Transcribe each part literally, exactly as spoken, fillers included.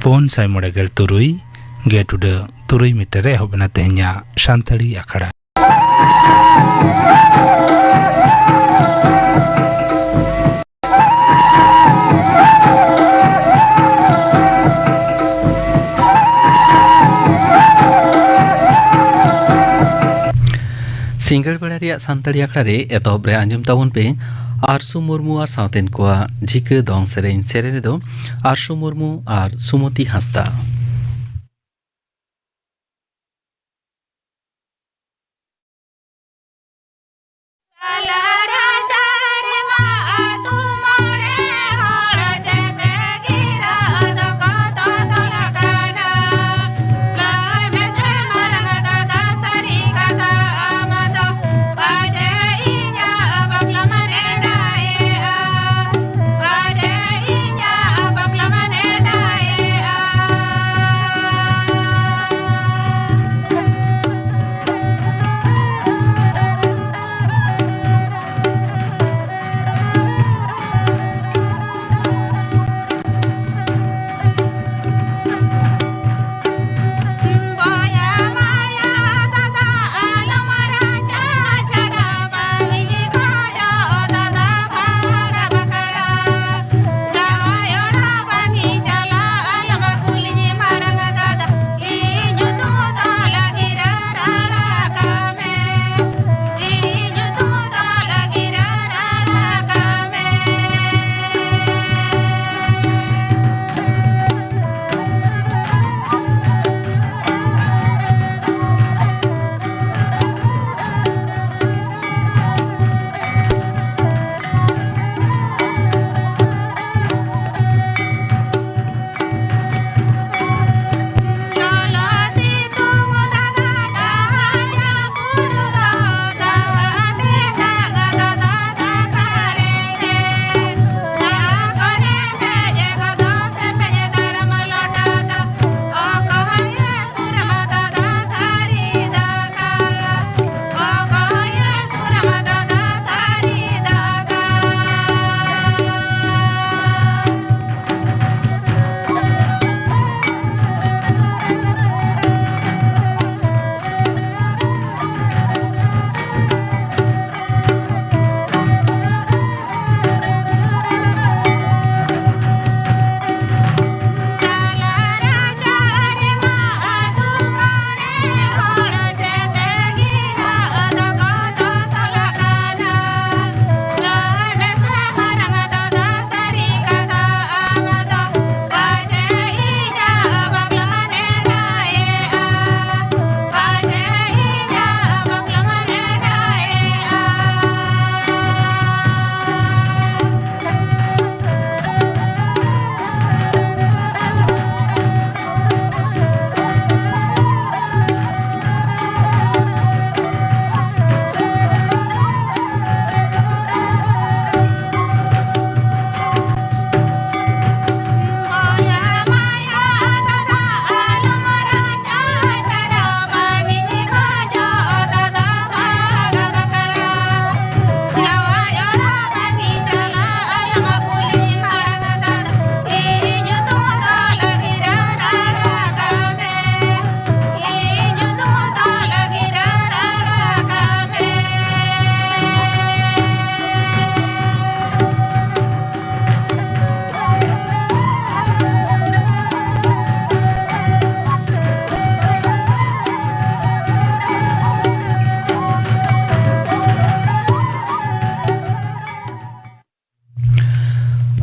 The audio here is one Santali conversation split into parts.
ᱯᱩᱱ ᱥᱟᱭ ᱢᱚᱬᱮ ᱜᱮᱞ ᱛᱩᱨᱩᱭ ᱜᱮᱴ ᱩᱰᱟᱹ ᱛᱩᱨᱩᱭ ᱢᱤᱴᱟᱨ ᱨᱮ ᱮᱦᱚᱵ ᱮᱱᱟ ᱛᱮᱦᱮᱧᱟᱜ ᱥᱟᱱᱛᱟᱲᱤ ᱟᱠᱷᱲᱟ᱾ ᱥᱤᱸᱜᱟᱹᱲ ᱵᱮᱲᱟ ᱨᱮᱭᱟᱜ ᱥᱟᱱᱛᱟᱲᱤ ᱟᱠᱷᱲᱟ ᱨᱮ ᱮᱛᱚᱦᱚᱵ ᱨᱮ ᱟᱸᱡᱚᱢ ᱛᱟᱵᱚᱱ ᱯᱮ ᱟᱨᱥᱩ ᱢᱩᱨᱢᱩ ᱟᱨ ᱥᱟᱶᱛᱮᱱ ᱠᱚᱣᱟᱜ ᱡᱷᱤᱠᱟᱹ ᱫᱚᱝ ᱥᱮᱨᱮᱧ᱾ ᱥᱮᱨᱮᱧ ᱨᱮᱫᱚ ᱟᱨᱥᱩ ᱢᱩᱨᱢᱩ ᱟᱨ ᱥᱩᱢᱚᱛᱤ ᱦᱟᱸᱥᱫᱟ᱾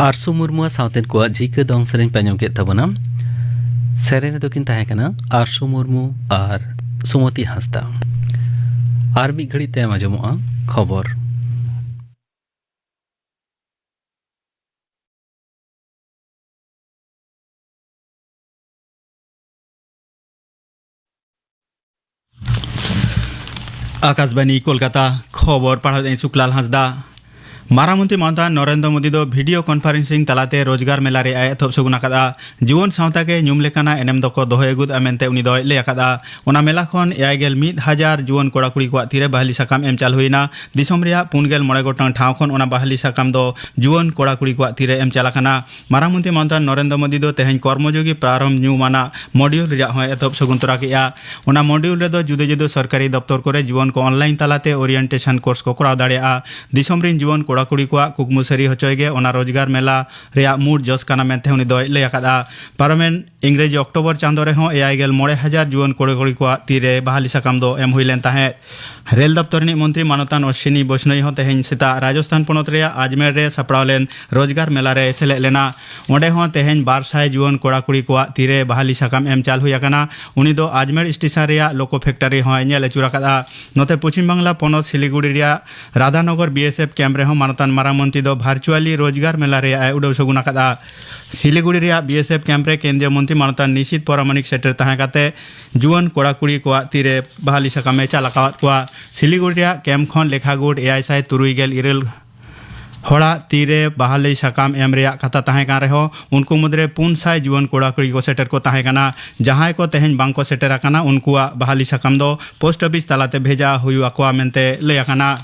ᱟᱨᱥᱩ ᱢᱩᱨᱢᱩᱣᱟᱜ ᱥᱟᱶᱛᱮᱱ ᱠᱚᱣᱟᱜ ᱡᱷᱤᱠᱟᱹ ᱫᱚᱝ ᱥᱮᱨᱮᱧ ᱯᱮ ᱟᱸᱡᱚᱢ ᱠᱮᱫ ᱛᱟᱵᱚᱱᱟ᱾ ᱥᱮᱨᱮᱧ ᱨᱮᱫᱚ ᱠᱤᱱ ᱛᱟᱦᱮᱸ ᱠᱟᱱᱟ ᱟᱨᱥᱩ ᱢᱩᱨᱢᱩ ᱟᱨ ᱥᱩᱢᱚᱛᱤ ᱦᱟᱸᱥᱫᱟ᱾ ᱟᱨ ᱢᱤᱫ ᱜᱷᱟᱹᱲᱤᱡ ᱛᱟᱭᱚᱢ ᱟᱸᱡᱚᱢᱚᱜᱼᱟ ᱠᱷᱚᱵᱚᱨ᱾ ᱟᱠᱟᱥᱵᱟᱱᱤ ᱠᱳᱞᱠᱟᱛᱟ, ᱠᱷᱚᱵᱚᱨ ᱯᱟᱲᱦᱟᱣᱮᱫᱟᱹᱧ ᱥᱩᱠᱞᱟᱞ ᱦᱟᱸᱥᱫᱟ᱾ ᱢᱟᱨᱟᱝ ᱢᱚᱱᱛᱨᱤ ᱢᱟᱱᱚᱛᱟᱱ ᱱᱚᱨᱮᱱᱫᱨᱚ ᱢᱳᱫᱤ ᱫᱚ video conferencing ᱛᱟᱞᱟᱛᱮ ᱨᱳᱡᱽᱜᱟᱨ ᱢᱮᱞᱟ ᱨᱮᱭᱟᱜ ᱮ ᱮᱛᱚᱦᱚᱵ ᱥᱟᱹᱜᱩᱱ ᱟᱠᱟᱫᱼᱟ᱾ ᱡᱩᱣᱟᱹᱱ ᱥᱟᱶᱛᱟ ᱜᱮ ᱧᱩᱢ ᱞᱮᱠᱟᱱᱟᱜ ᱮᱱᱮᱢ ᱫᱚᱠᱚ ᱫᱚᱦᱚᱭ ᱟᱹᱜᱩᱫᱼᱟ ᱢᱮᱱᱛᱮ ᱩᱱᱤ ᱫᱚᱭ ᱞᱟᱹᱭ ᱟᱠᱟᱫᱼᱟ᱾ ᱚᱱᱟ ᱢᱮᱞᱟ ᱠᱷᱚᱱ ᱮᱭᱟᱭ ᱜᱮᱞ ᱢᱤᱫ ᱦᱟᱡᱟᱨ ᱡᱩᱣᱟᱹᱱ ᱠᱚᱲᱟ ᱠᱩᱲᱤ ᱠᱚᱣᱟᱜ ᱛᱤᱨᱮ ᱵᱟᱦᱞᱤ ᱥᱟᱠᱟᱢ ᱮᱢ ᱪᱟᱞ ᱦᱩᱭᱮᱱᱟ᱾ ᱫᱤᱥᱚᱢ ᱨᱮᱭᱟᱜ ᱯᱩᱱ ᱜᱮᱞ ᱢᱚᱬᱮ ᱜᱚᱴᱟᱝ ᱴᱷᱟᱶ ᱠᱷᱚᱱ ᱚᱱᱟ ᱵᱟᱦᱞᱤ ᱥᱟᱠᱟᱢ ᱫᱚ ᱡᱩᱣᱟᱹᱱ ᱠᱚᱲᱟ ᱠᱩᱲᱤ ᱠᱚᱣᱟᱜ ᱛᱤᱨᱮ ᱮᱢ ᱪᱟᱞ ᱟᱠᱟᱱᱟ᱾ ᱢᱟᱨᱟᱝ ᱢᱚᱱᱛᱨᱤ ᱢᱟᱱᱚᱛᱟᱱ ᱱᱚᱨᱮᱱᱫᱨᱚ ᱢᱳᱫᱤ ᱫᱚ ᱛᱮᱦᱮᱧ ᱠᱚᱨᱢᱚᱡᱳᱜᱤ ᱯᱨᱟᱨᱚᱢᱵᱷ ᱧᱩᱢᱟᱱᱟᱜ module ᱨᱮᱭᱟᱜ ᱦᱚᱸᱭ ᱮᱛᱚᱦᱚᱵ ᱥᱟᱹᱜᱩᱱ ᱛᱚᱨᱟ ᱠᱮᱫᱼᱟ᱾ ᱚᱱᱟ module ᱨᱮᱫᱚ ᱡᱩᱫᱟᱹ ᱡᱩᱫᱟᱹ ᱥᱚᱨᱠᱟᱨᱤ ᱫᱚᱯᱛᱚᱨ ᱠᱚᱨᱮ ᱡᱩᱣᱟᱹᱱ ᱠᱚ online ᱛᱟᱞᱟᱛᱮ orientation course ᱠᱚ ᱠᱚᱨᱟᱣ ᱫᱟᱲᱮᱭᱟᱜᱼᱟ᱾ ᱫᱤᱥᱚᱢ ᱨᱤᱱ ᱡᱩᱣᱟᱹᱱ ᱠᱚᱲᱟ ᱠᱩᱲᱤ ᱠᱚᱣᱟᱜ ᱠᱩᱠᱢᱩ ᱥᱟᱹᱨᱤ ᱦᱚᱪᱚᱭ ᱜᱮ ᱚᱱᱟ ᱨᱳᱡᱽᱜᱟᱨ ᱢᱮᱞᱟ ᱨᱮᱭᱟᱜ ᱢᱩᱲ ᱡᱚᱥ ᱠᱟᱱᱟ ᱢᱮᱱᱛᱮ ᱩᱱᱤ ᱫᱚᱭ ᱞᱟᱹᱭ ᱟᱠᱟᱫᱼᱟ᱾ ᱯᱟᱨᱚᱢᱮᱱ ᱤᱝᱨᱮᱡᱤ ᱚᱠᱴᱳᱵᱚᱨ ᱪᱟᱸᱫᱚ ᱨᱮᱦᱚᱸ ᱮᱭᱟᱭ ᱜᱮᱞ ᱢᱚᱬᱮ ᱦᱟᱡᱟᱨ ᱡᱩᱣᱟᱹᱱ ᱠᱚᱲᱟ ᱠᱩᱲᱤ ᱠᱚᱣᱟᱜ ᱛᱤᱨᱮ ᱵᱟᱦᱟᱞᱤ ᱥᱟᱠᱟᱢ ᱫᱚ ᱮᱢ ᱦᱩᱭ ᱞᱮᱱ ᱛᱟᱦᱮᱸᱫ᱾ ᱨᱮᱞ ᱫᱚᱯᱛᱚᱨ ᱨᱤᱱᱤᱡ ᱢᱚᱱᱛᱨᱤ ᱢᱟᱱᱚᱛᱟᱱ ᱚᱥᱣᱤᱱᱤ ᱵᱳᱥᱱᱳᱭ ᱦᱚᱸ ᱛᱮᱦᱮᱧ ᱥᱮᱛᱟᱜ ᱨᱟᱡᱚᱥᱛᱷᱟᱱ ᱯᱚᱱᱚᱛ ᱨᱮᱭᱟᱜ ᱟᱡᱢᱮᱨ ᱨᱮ ᱥᱟᱯᱲᱟᱣ ᱞᱮᱱ ᱨᱳᱡᱽᱜᱟᱨ ᱢᱮᱞᱟ ᱨᱮ ᱥᱮᱞᱮᱫ ᱞᱮᱱᱟ᱾ ᱚᱸᱰᱮ ᱦᱚᱸ ᱛᱮᱦᱮᱧ ᱵᱟᱨ ᱥᱟᱭ ᱡᱩᱣᱟᱹᱱ ᱠᱚᱲᱟ ᱠᱩᱲᱤ ᱠᱚᱣᱟᱜ ᱛᱤᱨᱮ ᱵᱟᱦᱟᱞᱤ ᱥᱟᱠᱟᱢ ᱮᱢ ᱪᱟᱞ ᱦᱩᱭ ᱟᱠᱟᱱᱟ᱾ ᱩᱱᱤ ᱫᱚ ᱟᱡᱢᱮᱨ ᱥᱴᱮᱥᱚᱱ ᱨᱮᱭᱟᱜ ᱞᱳᱠᱳ ᱯᱷᱮᱠᱴᱚᱨᱤ ᱦᱚᱸᱭ ᱧᱮᱞ ᱟᱹᱪᱩᱨ ᱟᱠᱟᱫᱼᱟ᱾ ᱱᱚᱛᱮ ᱯᱚᱪᱷᱤᱢ ᱵᱟᱝᱞᱟ ᱯᱚᱱᱚᱛ ᱥᱤᱞᱤᱜᱩᱲᱤ ᱨᱮᱭᱟᱜ ᱨᱟᱫᱷᱟᱱᱚᱜᱚᱨ BSF ᱠᱮᱢᱯ ᱨᱮᱦᱚᱸ ᱢᱟᱱᱚᱛᱟᱱ ᱢᱟᱨᱟᱝ ᱢᱚᱱᱛᱨᱤ ᱫᱚ virtually ᱨᱳᱡᱽᱜᱟᱨ ᱢᱮᱞᱟ ᱨᱮᱭᱟᱜ ᱮ ᱩᱰᱟᱹᱣ ᱥᱟᱹᱜᱩᱱ ᱟᱠᱟᱫᱼᱟ᱾ ᱥᱤᱞᱤᱜᱩᱲᱤ ᱨᱮᱭᱟᱜ BSF ᱠᱮᱢᱯ ᱨᱮ ᱠᱮᱱᱫᱨᱤᱭᱚ ᱢᱚᱱᱛᱨᱤ ᱢᱟᱱᱚᱛᱟᱱ ᱱᱤᱥᱤᱛ ᱯᱚᱨᱟᱢᱟᱱᱤᱠ ᱥᱮᱴᱮᱨ ᱛᱟᱦᱮᱸ ᱠᱟᱛᱮ ᱡᱩᱣᱟᱹᱱ ᱠᱚᱲᱟ ᱠᱩᱲᱤ ᱠᱚᱣᱟᱜ ᱛᱤᱨᱮ ᱵᱟᱦᱟᱞᱤ ᱥᱟᱠᱟᱢ ᱮ ᱪᱟᱞ ᱟᱠᱟᱣᱟᱫ ᱠᱚᱣᱟ᱾ ᱥᱤᱞᱤᱜᱩᱲᱤ ᱨᱮᱭᱟᱜ ᱠᱮᱢᱯ ᱠᱷᱚᱱ ᱞᱮᱠᱷᱟ ᱜᱩᱴ ᱮᱭᱟᱭ ᱥᱟᱭ ᱛᱩᱨᱩᱭ ᱜᱮᱞ ᱤᱨᱟᱹᱞ ᱦᱚᱲᱟᱜ ᱛᱤᱨᱮ ᱵᱟᱦᱟᱞᱤ ᱥᱟᱠᱟᱢ ᱮᱢ ᱨᱮᱭᱟᱜ ᱠᱟᱛᱷᱟ ᱛᱟᱦᱮᱸ ᱠᱟᱱ ᱨᱮᱦᱚᱸ, ᱩᱱᱠᱩ ᱢᱩᱫᱽᱨᱮ ᱯᱩᱱ ᱥᱟᱭ ᱡᱩᱣᱟᱹᱱ ᱠᱚᱲᱟ ᱠᱩᱲᱤ ᱠᱚ ᱥᱮᱴᱮᱨ ᱠᱚ ᱛᱟᱦᱮᱸ ᱠᱟᱱᱟ᱾ ᱡᱟᱦᱟᱸᱭ ᱠᱚ ᱛᱮᱦᱮᱧ ᱵᱟᱝ ᱠᱚ ᱥᱮᱴᱮᱨ ᱟᱠᱟᱱᱟ, ᱩᱱᱠᱩᱣᱟᱜ ᱵᱟᱦᱟᱞᱤ ᱥᱟᱠᱟᱢ ᱫᱚ ᱯᱳᱥᱴ ᱚᱯᱷᱤᱥ ᱛᱟᱞᱟᱛᱮ ᱵᱷᱮᱡᱟ ᱦᱩᱭᱩᱜ ᱟᱠᱚᱣᱟ ᱢᱮᱱᱛᱮ ᱞᱟᱹᱭ ᱟᱠᱟᱱᱟ᱾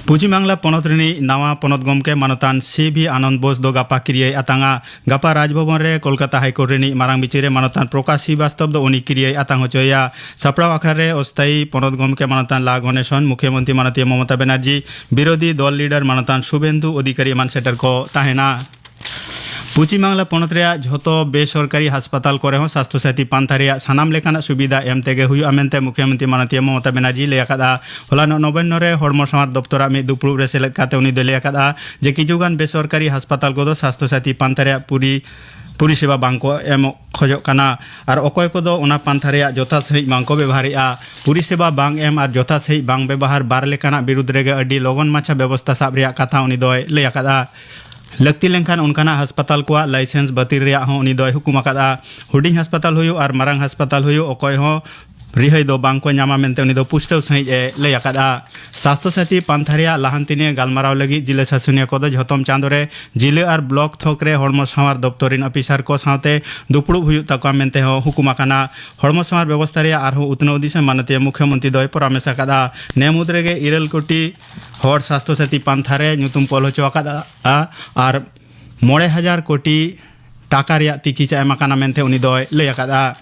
ᱯᱚᱪᱷᱤᱢ ᱵᱟᱝᱞᱟ ᱯᱚᱱᱚᱛ ᱨᱤᱱᱤᱡ ᱱᱟᱣᱟ ᱯᱚᱱᱚᱛ ᱜᱚᱢᱠᱮ ᱢᱟᱱᱚᱛᱟᱱ ᱥᱤ ᱵᱷᱤ ᱟᱱᱚᱱᱫ ᱵᱳᱥ ᱫᱚ ᱜᱟᱯᱟ ᱠᱤᱨᱤᱭᱟᱹᱭ ᱟᱛᱟᱝᱟ᱾ ᱜᱟᱯᱟ ᱨᱟᱡᱽᱵᱷᱚᱵᱚᱱ ᱨᱮ ᱠᱳᱞᱠᱟᱛᱟ ᱦᱟᱭᱠᱳᱨᱴ ᱨᱤᱱᱤᱡ ᱢᱟᱨᱟᱝ ᱵᱤᱪᱟᱹᱨᱤᱭᱟᱹ ᱢᱟᱱᱚᱛᱟᱱ ᱯᱨᱚᱠᱟᱥ ᱥᱨᱤᱵᱟᱥᱛᱚᱵ ᱫᱚ ᱩᱱᱤ ᱠᱤᱨᱤᱭᱟᱹᱭ ᱟᱛᱟᱝ ᱦᱚᱪᱚᱭᱮᱭᱟ᱾ ᱥᱟᱯᱲᱟᱣ ᱟᱠᱷᱲᱟ ᱨᱮ ᱚᱥᱛᱷᱟᱭᱤ ᱯᱚᱱᱚᱛ ᱜᱚᱢᱠᱮ ᱢᱟᱱᱚᱛᱟᱱ ᱞᱟ ᱜᱚᱱᱮᱥᱚᱱ, ᱢᱩᱠᱷᱭᱚᱢᱚᱱᱛᱨᱤ ᱢᱟᱱᱚᱛᱤᱭᱟᱹ ᱢᱚᱢᱚᱛᱟ ᱵᱮᱱᱟᱨᱡᱤ, ᱵᱤᱨᱳᱫᱷᱤ ᱫᱚᱞ ᱞᱤᱰᱟᱨ ᱢᱟᱱᱚᱛᱟᱱ ᱥᱩᱵᱷᱮᱱᱫᱩ ᱚᱫᱷᱤᱠᱟᱨᱤ ᱮᱢᱟᱱ ᱥᱮᱴᱮᱨ ᱠᱚ ᱛᱟᱦᱮᱱᱟ᱾ ᱯᱚᱪᱷᱤᱢ ᱵᱟᱝᱞᱟ ᱯᱚᱱᱚᱛ ᱨᱮᱭᱟᱜ ᱡᱷᱚᱛᱚ ᱵᱮᱥᱚᱨᱠᱟᱨᱤ ᱦᱟᱥᱯᱟᱛᱟᱞ ᱠᱚᱨᱮ ᱦᱚᱸ ᱥᱟᱥᱛᱷᱚ ᱥᱟᱛᱷᱤ ᱯᱟᱱᱛᱷᱟ ᱨᱮᱭᱟᱜ ᱥᱟᱱᱟᱢ ᱞᱮᱠᱟᱱᱟᱜ ᱥᱩᱵᱤᱫᱷᱟ ᱮᱢ ᱛᱮᱜᱮ ᱦᱩᱭᱩᱜᱼᱟ ᱢᱮᱱᱛᱮ ᱢᱩᱠᱷᱭᱚᱢᱚᱱᱛᱨᱤ ᱢᱟᱱᱚᱛᱤᱭᱟᱹ ᱢᱚᱢᱚᱛᱟ ᱵᱮᱱᱟᱨᱡᱤ ᱞᱟᱹᱭ ᱟᱠᱟᱫᱼᱟ᱾ ᱦᱚᱞᱟᱱᱚᱜ ᱱᱚᱵᱟᱱᱱᱚ ᱨᱮ ᱦᱚᱲᱢᱚ ᱥᱟᱶᱟᱨ ᱫᱚᱯᱛᱚᱨᱟᱜ ᱢᱤᱫ ᱫᱩᱯᱲᱩᱵ ᱨᱮ ᱥᱮᱞᱮᱫ ᱠᱟᱛᱮ ᱩᱱᱤ ᱫᱚᱭ ᱞᱟᱹᱭ ᱟᱠᱟᱫᱼᱟ ᱡᱮ ᱠᱤᱪᱷᱩᱜᱟᱱ ᱵᱮᱥᱚᱨᱠᱟᱨᱤ ᱦᱟᱥᱯᱟᱛᱟᱞ ᱠᱚᱫᱚ ᱥᱟᱥᱛᱷᱚ ᱥᱟᱛᱷᱤ ᱯᱟᱱᱛᱷᱟ ᱨᱮᱭᱟᱜ ᱯᱩᱨᱤ ᱯᱚᱨᱤᱥᱮᱵᱟ ᱵᱟᱝ ᱠᱚ ᱮᱢᱚᱜ ᱠᱷᱚᱡᱚᱜ ᱠᱟᱱᱟ ᱟᱨ ᱚᱠᱚᱭ ᱠᱚᱫᱚ ᱚᱱᱟ ᱯᱟᱱᱛᱷᱟ ᱨᱮᱭᱟᱜ ᱡᱚᱛᱷᱟᱛ ᱥᱟᱺᱦᱤᱡ ᱵᱟᱝ ᱠᱚ ᱵᱮᱵᱷᱟᱨᱮᱫᱼᱟ᱾ ᱯᱚᱨᱤᱥᱮᱵᱟ ᱵᱟᱝ ᱮᱢ ᱟᱨ ᱡᱚᱛᱷᱟᱛ ᱥᱟᱺᱦᱤᱡ ᱵᱟᱝ ᱵᱮᱵᱚᱦᱟᱨ ᱵᱟᱨ ᱞᱮᱠᱟᱱᱟᱜ ᱵᱤᱨᱩᱫᱷ ᱨᱮᱜᱮ ᱟᱹᱰᱤ ᱞᱚᱜᱚᱱ ᱢᱟᱪᱷᱟ ᱵᱮᱵᱚᱥᱛᱷᱟ ᱥᱟᱵ ᱨᱮᱭᱟᱜ ᱠᱟᱛᱷᱟ ᱩᱱᱤ ᱫᱚᱭ ᱞᱟᱹᱭ ᱟᱠᱟᱫᱼᱟ᱾ ᱞᱟᱹᱠᱛᱤ ᱞᱮᱱᱠᱷᱟᱱ ᱚᱱᱠᱟᱱᱟᱜ ᱦᱟᱥᱯᱟᱛᱟᱞ ᱠᱚᱣᱟᱜ ᱞᱟᱭᱥᱮᱱᱥ ᱵᱟᱹᱛᱤᱞ ᱨᱮᱭᱟᱜ ᱦᱚᱸ ᱩᱱᱤ ᱫᱚᱭ ᱦᱩᱠᱩᱢ ᱟᱠᱟᱫᱼᱟ᱾ ᱦᱩᱰᱤᱧ ᱦᱟᱥᱯᱟᱛᱟᱞ ᱦᱩᱭᱩᱜ ᱟᱨ ᱢᱟᱨᱟᱝ ᱦᱟᱥᱯᱟᱛᱟᱞ ᱦᱩᱭᱩᱜ ᱚᱠᱚᱭ ᱦᱚᱸ ᱨᱤᱦᱟᱹᱭ ᱫᱚ ᱵᱟᱝ ᱠᱚ ᱧᱟᱢᱟ ᱢᱮᱱᱛᱮ ᱩᱱᱤ ᱫᱚ ᱯᱩᱥᱴᱟᱹᱣ ᱥᱟᱺᱦᱤᱡ ᱮ ᱞᱟᱹᱭ ᱟᱠᱟᱫᱼᱟ᱾ ᱥᱟᱥᱛᱷᱚ ᱥᱟᱛᱷᱤ ᱯᱟᱱᱛᱷᱟ ᱨᱮᱭᱟᱜ ᱞᱟᱦᱟᱱᱛᱤ ᱱᱤᱭᱮ ᱜᱟᱞᱢᱟᱨᱟᱣ ᱞᱟᱹᱜᱤᱫ ᱡᱤᱞᱟᱹ ᱥᱟᱥᱚᱱᱤᱭᱟᱹ ᱠᱚᱫᱚ ᱡᱷᱚᱛᱚᱢ ᱪᱟᱸᱫᱳ ᱨᱮ ᱡᱤᱞᱟᱹ ᱟᱨ ᱵᱞᱚᱠ ᱛᱷᱚᱠ ᱨᱮ ᱦᱚᱲᱢᱚ ᱥᱟᱶᱟᱨ ᱫᱚᱯᱛᱚᱨ ᱨᱤᱱ ᱚᱯᱷᱤᱥᱟᱨ ᱠᱚ ᱥᱟᱶᱛᱮ ᱫᱩᱯᱲᱩᱵ ᱦᱩᱭᱩᱜ ᱛᱟᱠᱚᱣᱟ ᱢᱮᱱᱛᱮ ᱦᱚᱸ ᱦᱩᱠᱩᱢ ᱟᱠᱟᱱᱟ᱾ ᱦᱚᱲᱢᱚ ᱥᱟᱶᱟᱨ ᱵᱮᱵᱚᱥᱛᱷᱟ ᱨᱮᱭᱟᱜ ᱟᱨᱦᱚᱸ ᱩᱛᱱᱟᱹᱣ ᱫᱤᱥᱟᱹ ᱢᱟᱱᱚᱛᱤᱭᱟᱹ ᱢᱩᱠᱷᱭᱚᱢᱚᱱᱛᱨᱤ ᱫᱚᱭ ᱯᱚᱨᱟᱢᱮᱥ ᱟᱠᱟᱫᱼᱟ᱾ ᱱᱮ ᱢᱩᱫᱽ ᱨᱮᱜᱮ ᱤᱨᱟᱹᱞ ᱠᱳᱴᱤ ᱦᱚᱲ ᱥᱟᱥᱛᱷᱚ ᱥᱟᱛᱷᱤ ᱯᱟᱱᱛᱷᱟ ᱨᱮ ᱧᱩᱛᱩᱢ ᱠᱚ ᱚᱞ ᱦᱚᱪᱚ ᱟᱠᱟᱫᱼᱟ ᱟᱨ ᱢᱚᱬᱮ ᱦᱟᱡᱟᱨ ᱠᱳᱴᱤ ᱴᱟᱠᱟ ᱨᱮᱭᱟᱜ ᱛᱤᱠᱤᱪᱟ ᱮᱢ ᱟᱠᱟᱱᱟ ᱢᱮᱱᱛᱮ ᱩᱱᱤ ᱫᱚᱭ ᱞᱟᱹᱭ ᱟᱠᱟᱫᱼᱟ᱾